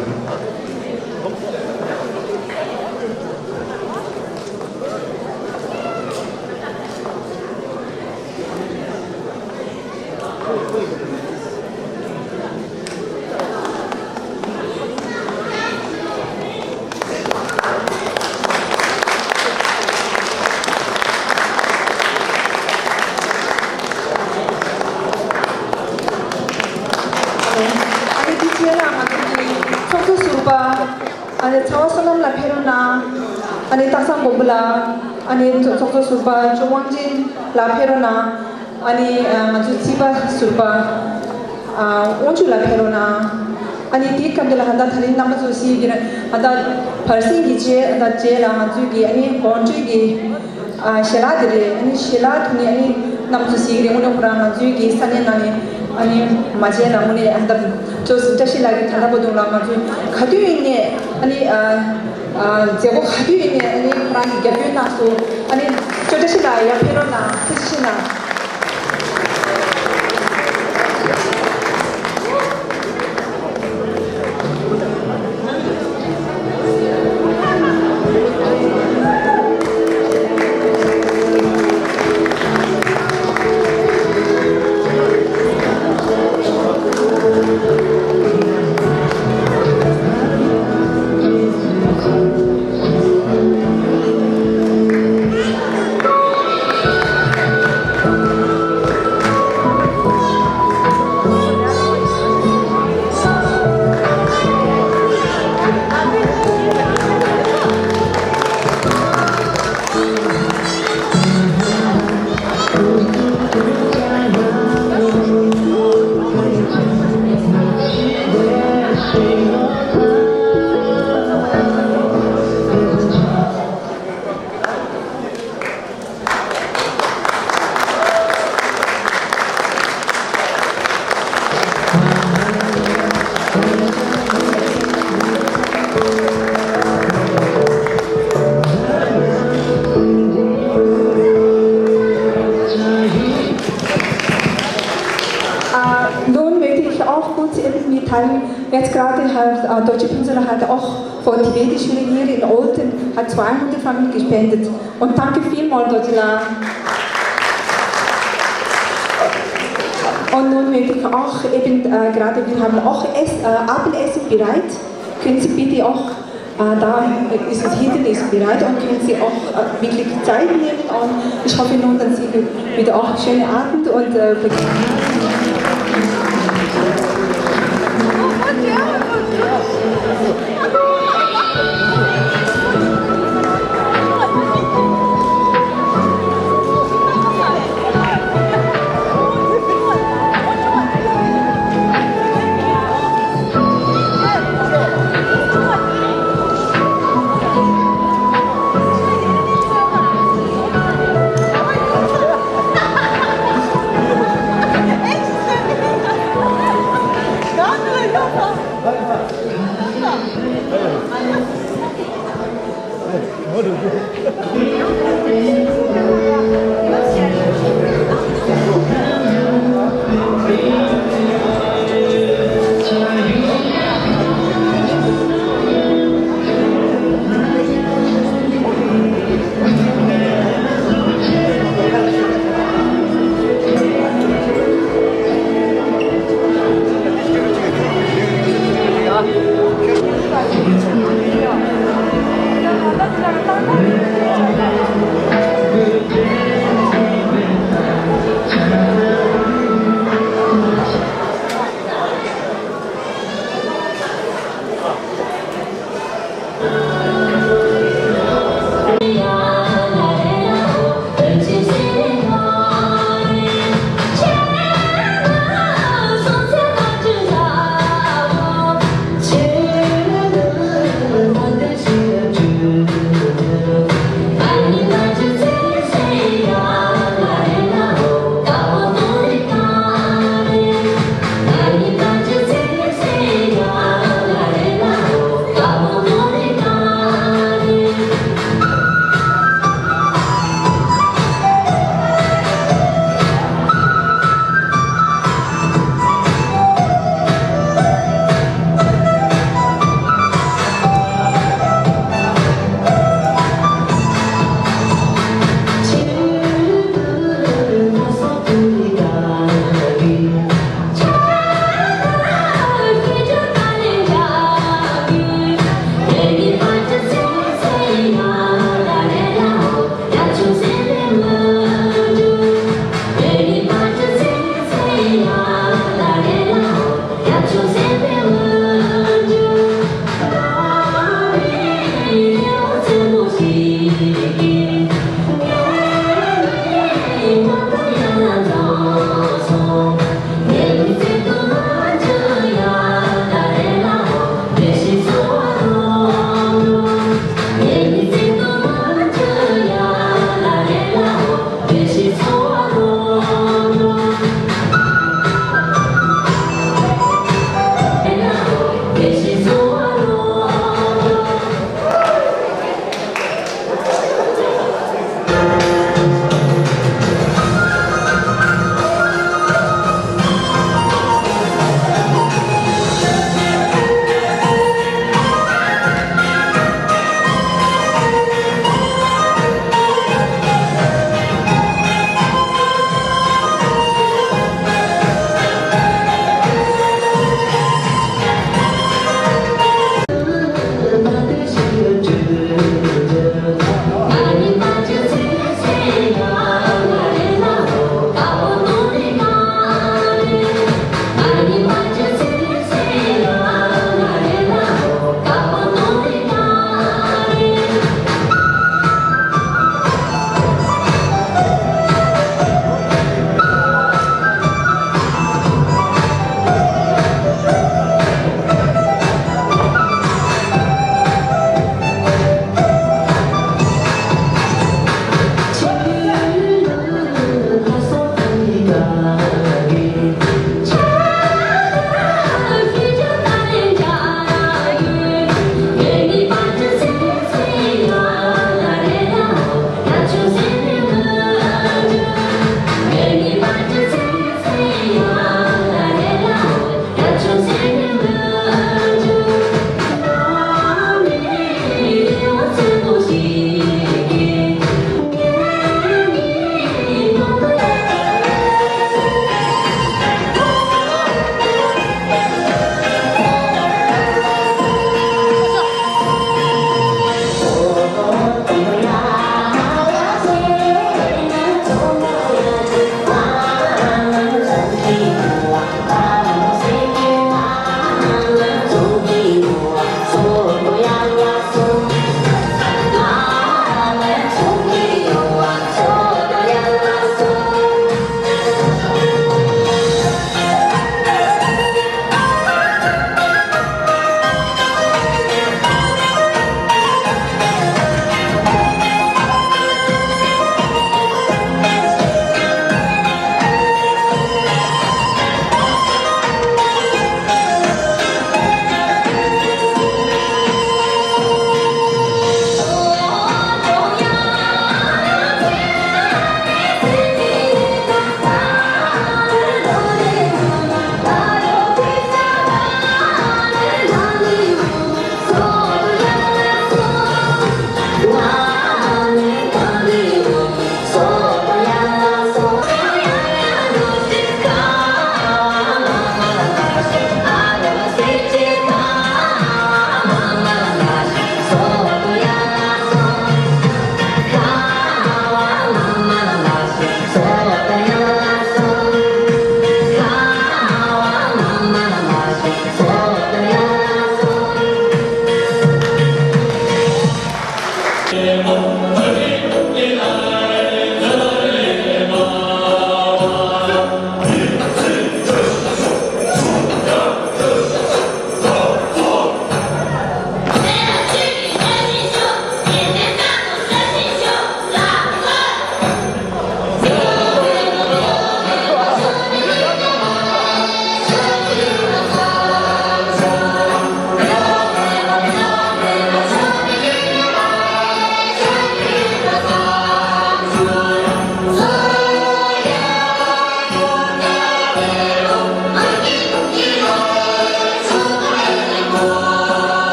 ཨ་ནི་དེ་རྗེས་ལ་ང་ཚོ་གི་ཚོགས་གཙོ་ཟུར་པ་ བསོད་ནམས་ལགས་ཕེབས་རོགས་གནང་། ཨ་ནི་སྟག་ཚང་དགོན་པ་ལགས། ཨ་ནི་ཚོགས་གཙོ་ཟུར་པ་ཇོ་དབང་ཆེན་ལགས་ཕེབས་རོགས་གནང་། ཨ་ནི་ཨ་ང་ཚོའི་རྩིས་པ་ཟུར་པ་ཨ་དབང་ཕྱུག་ལགས་ཕེབས་རོགས་གནང་། ཨ་ནི་དེའི་སྐབས་དེ་ལ་ཧ་ད་ད་རིང་རྣམ་པ་ཚོ་སྲིད་ཀྱི་ཧ་ད་བར་གསེང་གི་རྗེས་ད་རྗེས་ལ་ང་ཚོའི་གི་ཨ་ནི་དགོང་དྲོའི་གི་ཨ་ཞལ་ལག་དེ་རེད། ཨ་ནི་ཞལ་ལག་དེ་ནི་ཨ་ནི་རྣམ་པ་ཚོ་གཟིགས་རེད། དངོས་གནས་ཁོ་རང་ང་ཚོའི་གི་ས་གནས་ནང་ནས་ཨ་ནི་མ་བྱས་ན་དངོས་གནས་ཨ་ད་ཅོ་བཀྲ་ཤིས་ལགས་ཀྱི་ད་ལྟ་བར་དུ་ལ་ང་ཚོས་ག་དུས་ཡིན་ནས་ཨ་ནི་ཨ་ཨ་མཛད་སྒོ་ག་དུས་ཡིན་ནས་ཨ་ནི་ཁོ་རང་གི་རྒྱབ་སྐྱོར་གནང་སོང་། ཨ་ནི་ཅོ་བཀྲ་ཤིས་ལགས་ཡར་ཕེབས་རོགས་གནང་། ཐུགས་རྗེ་ཆེ་གནང་། Äh, nun möchte ich auch kurz eben mitteilen, jetzt gerade hat äh, Dorji Phuntsholoi hat auch für die Schule hier in Olten hat zweihundert Franken gespendet. Und danke vielmals, Dorji-la. Und nun möchte ich auch eben, äh, gerade wir haben auch Ess, äh, Abendessen bereit. Können Sie bitte auch, äh, da ist es hinten ist bereit und können Sie auch äh, wirklich Zeit nehmen. Und ich hoffe nun, dass Sie wieder auch schönen Abend und äh,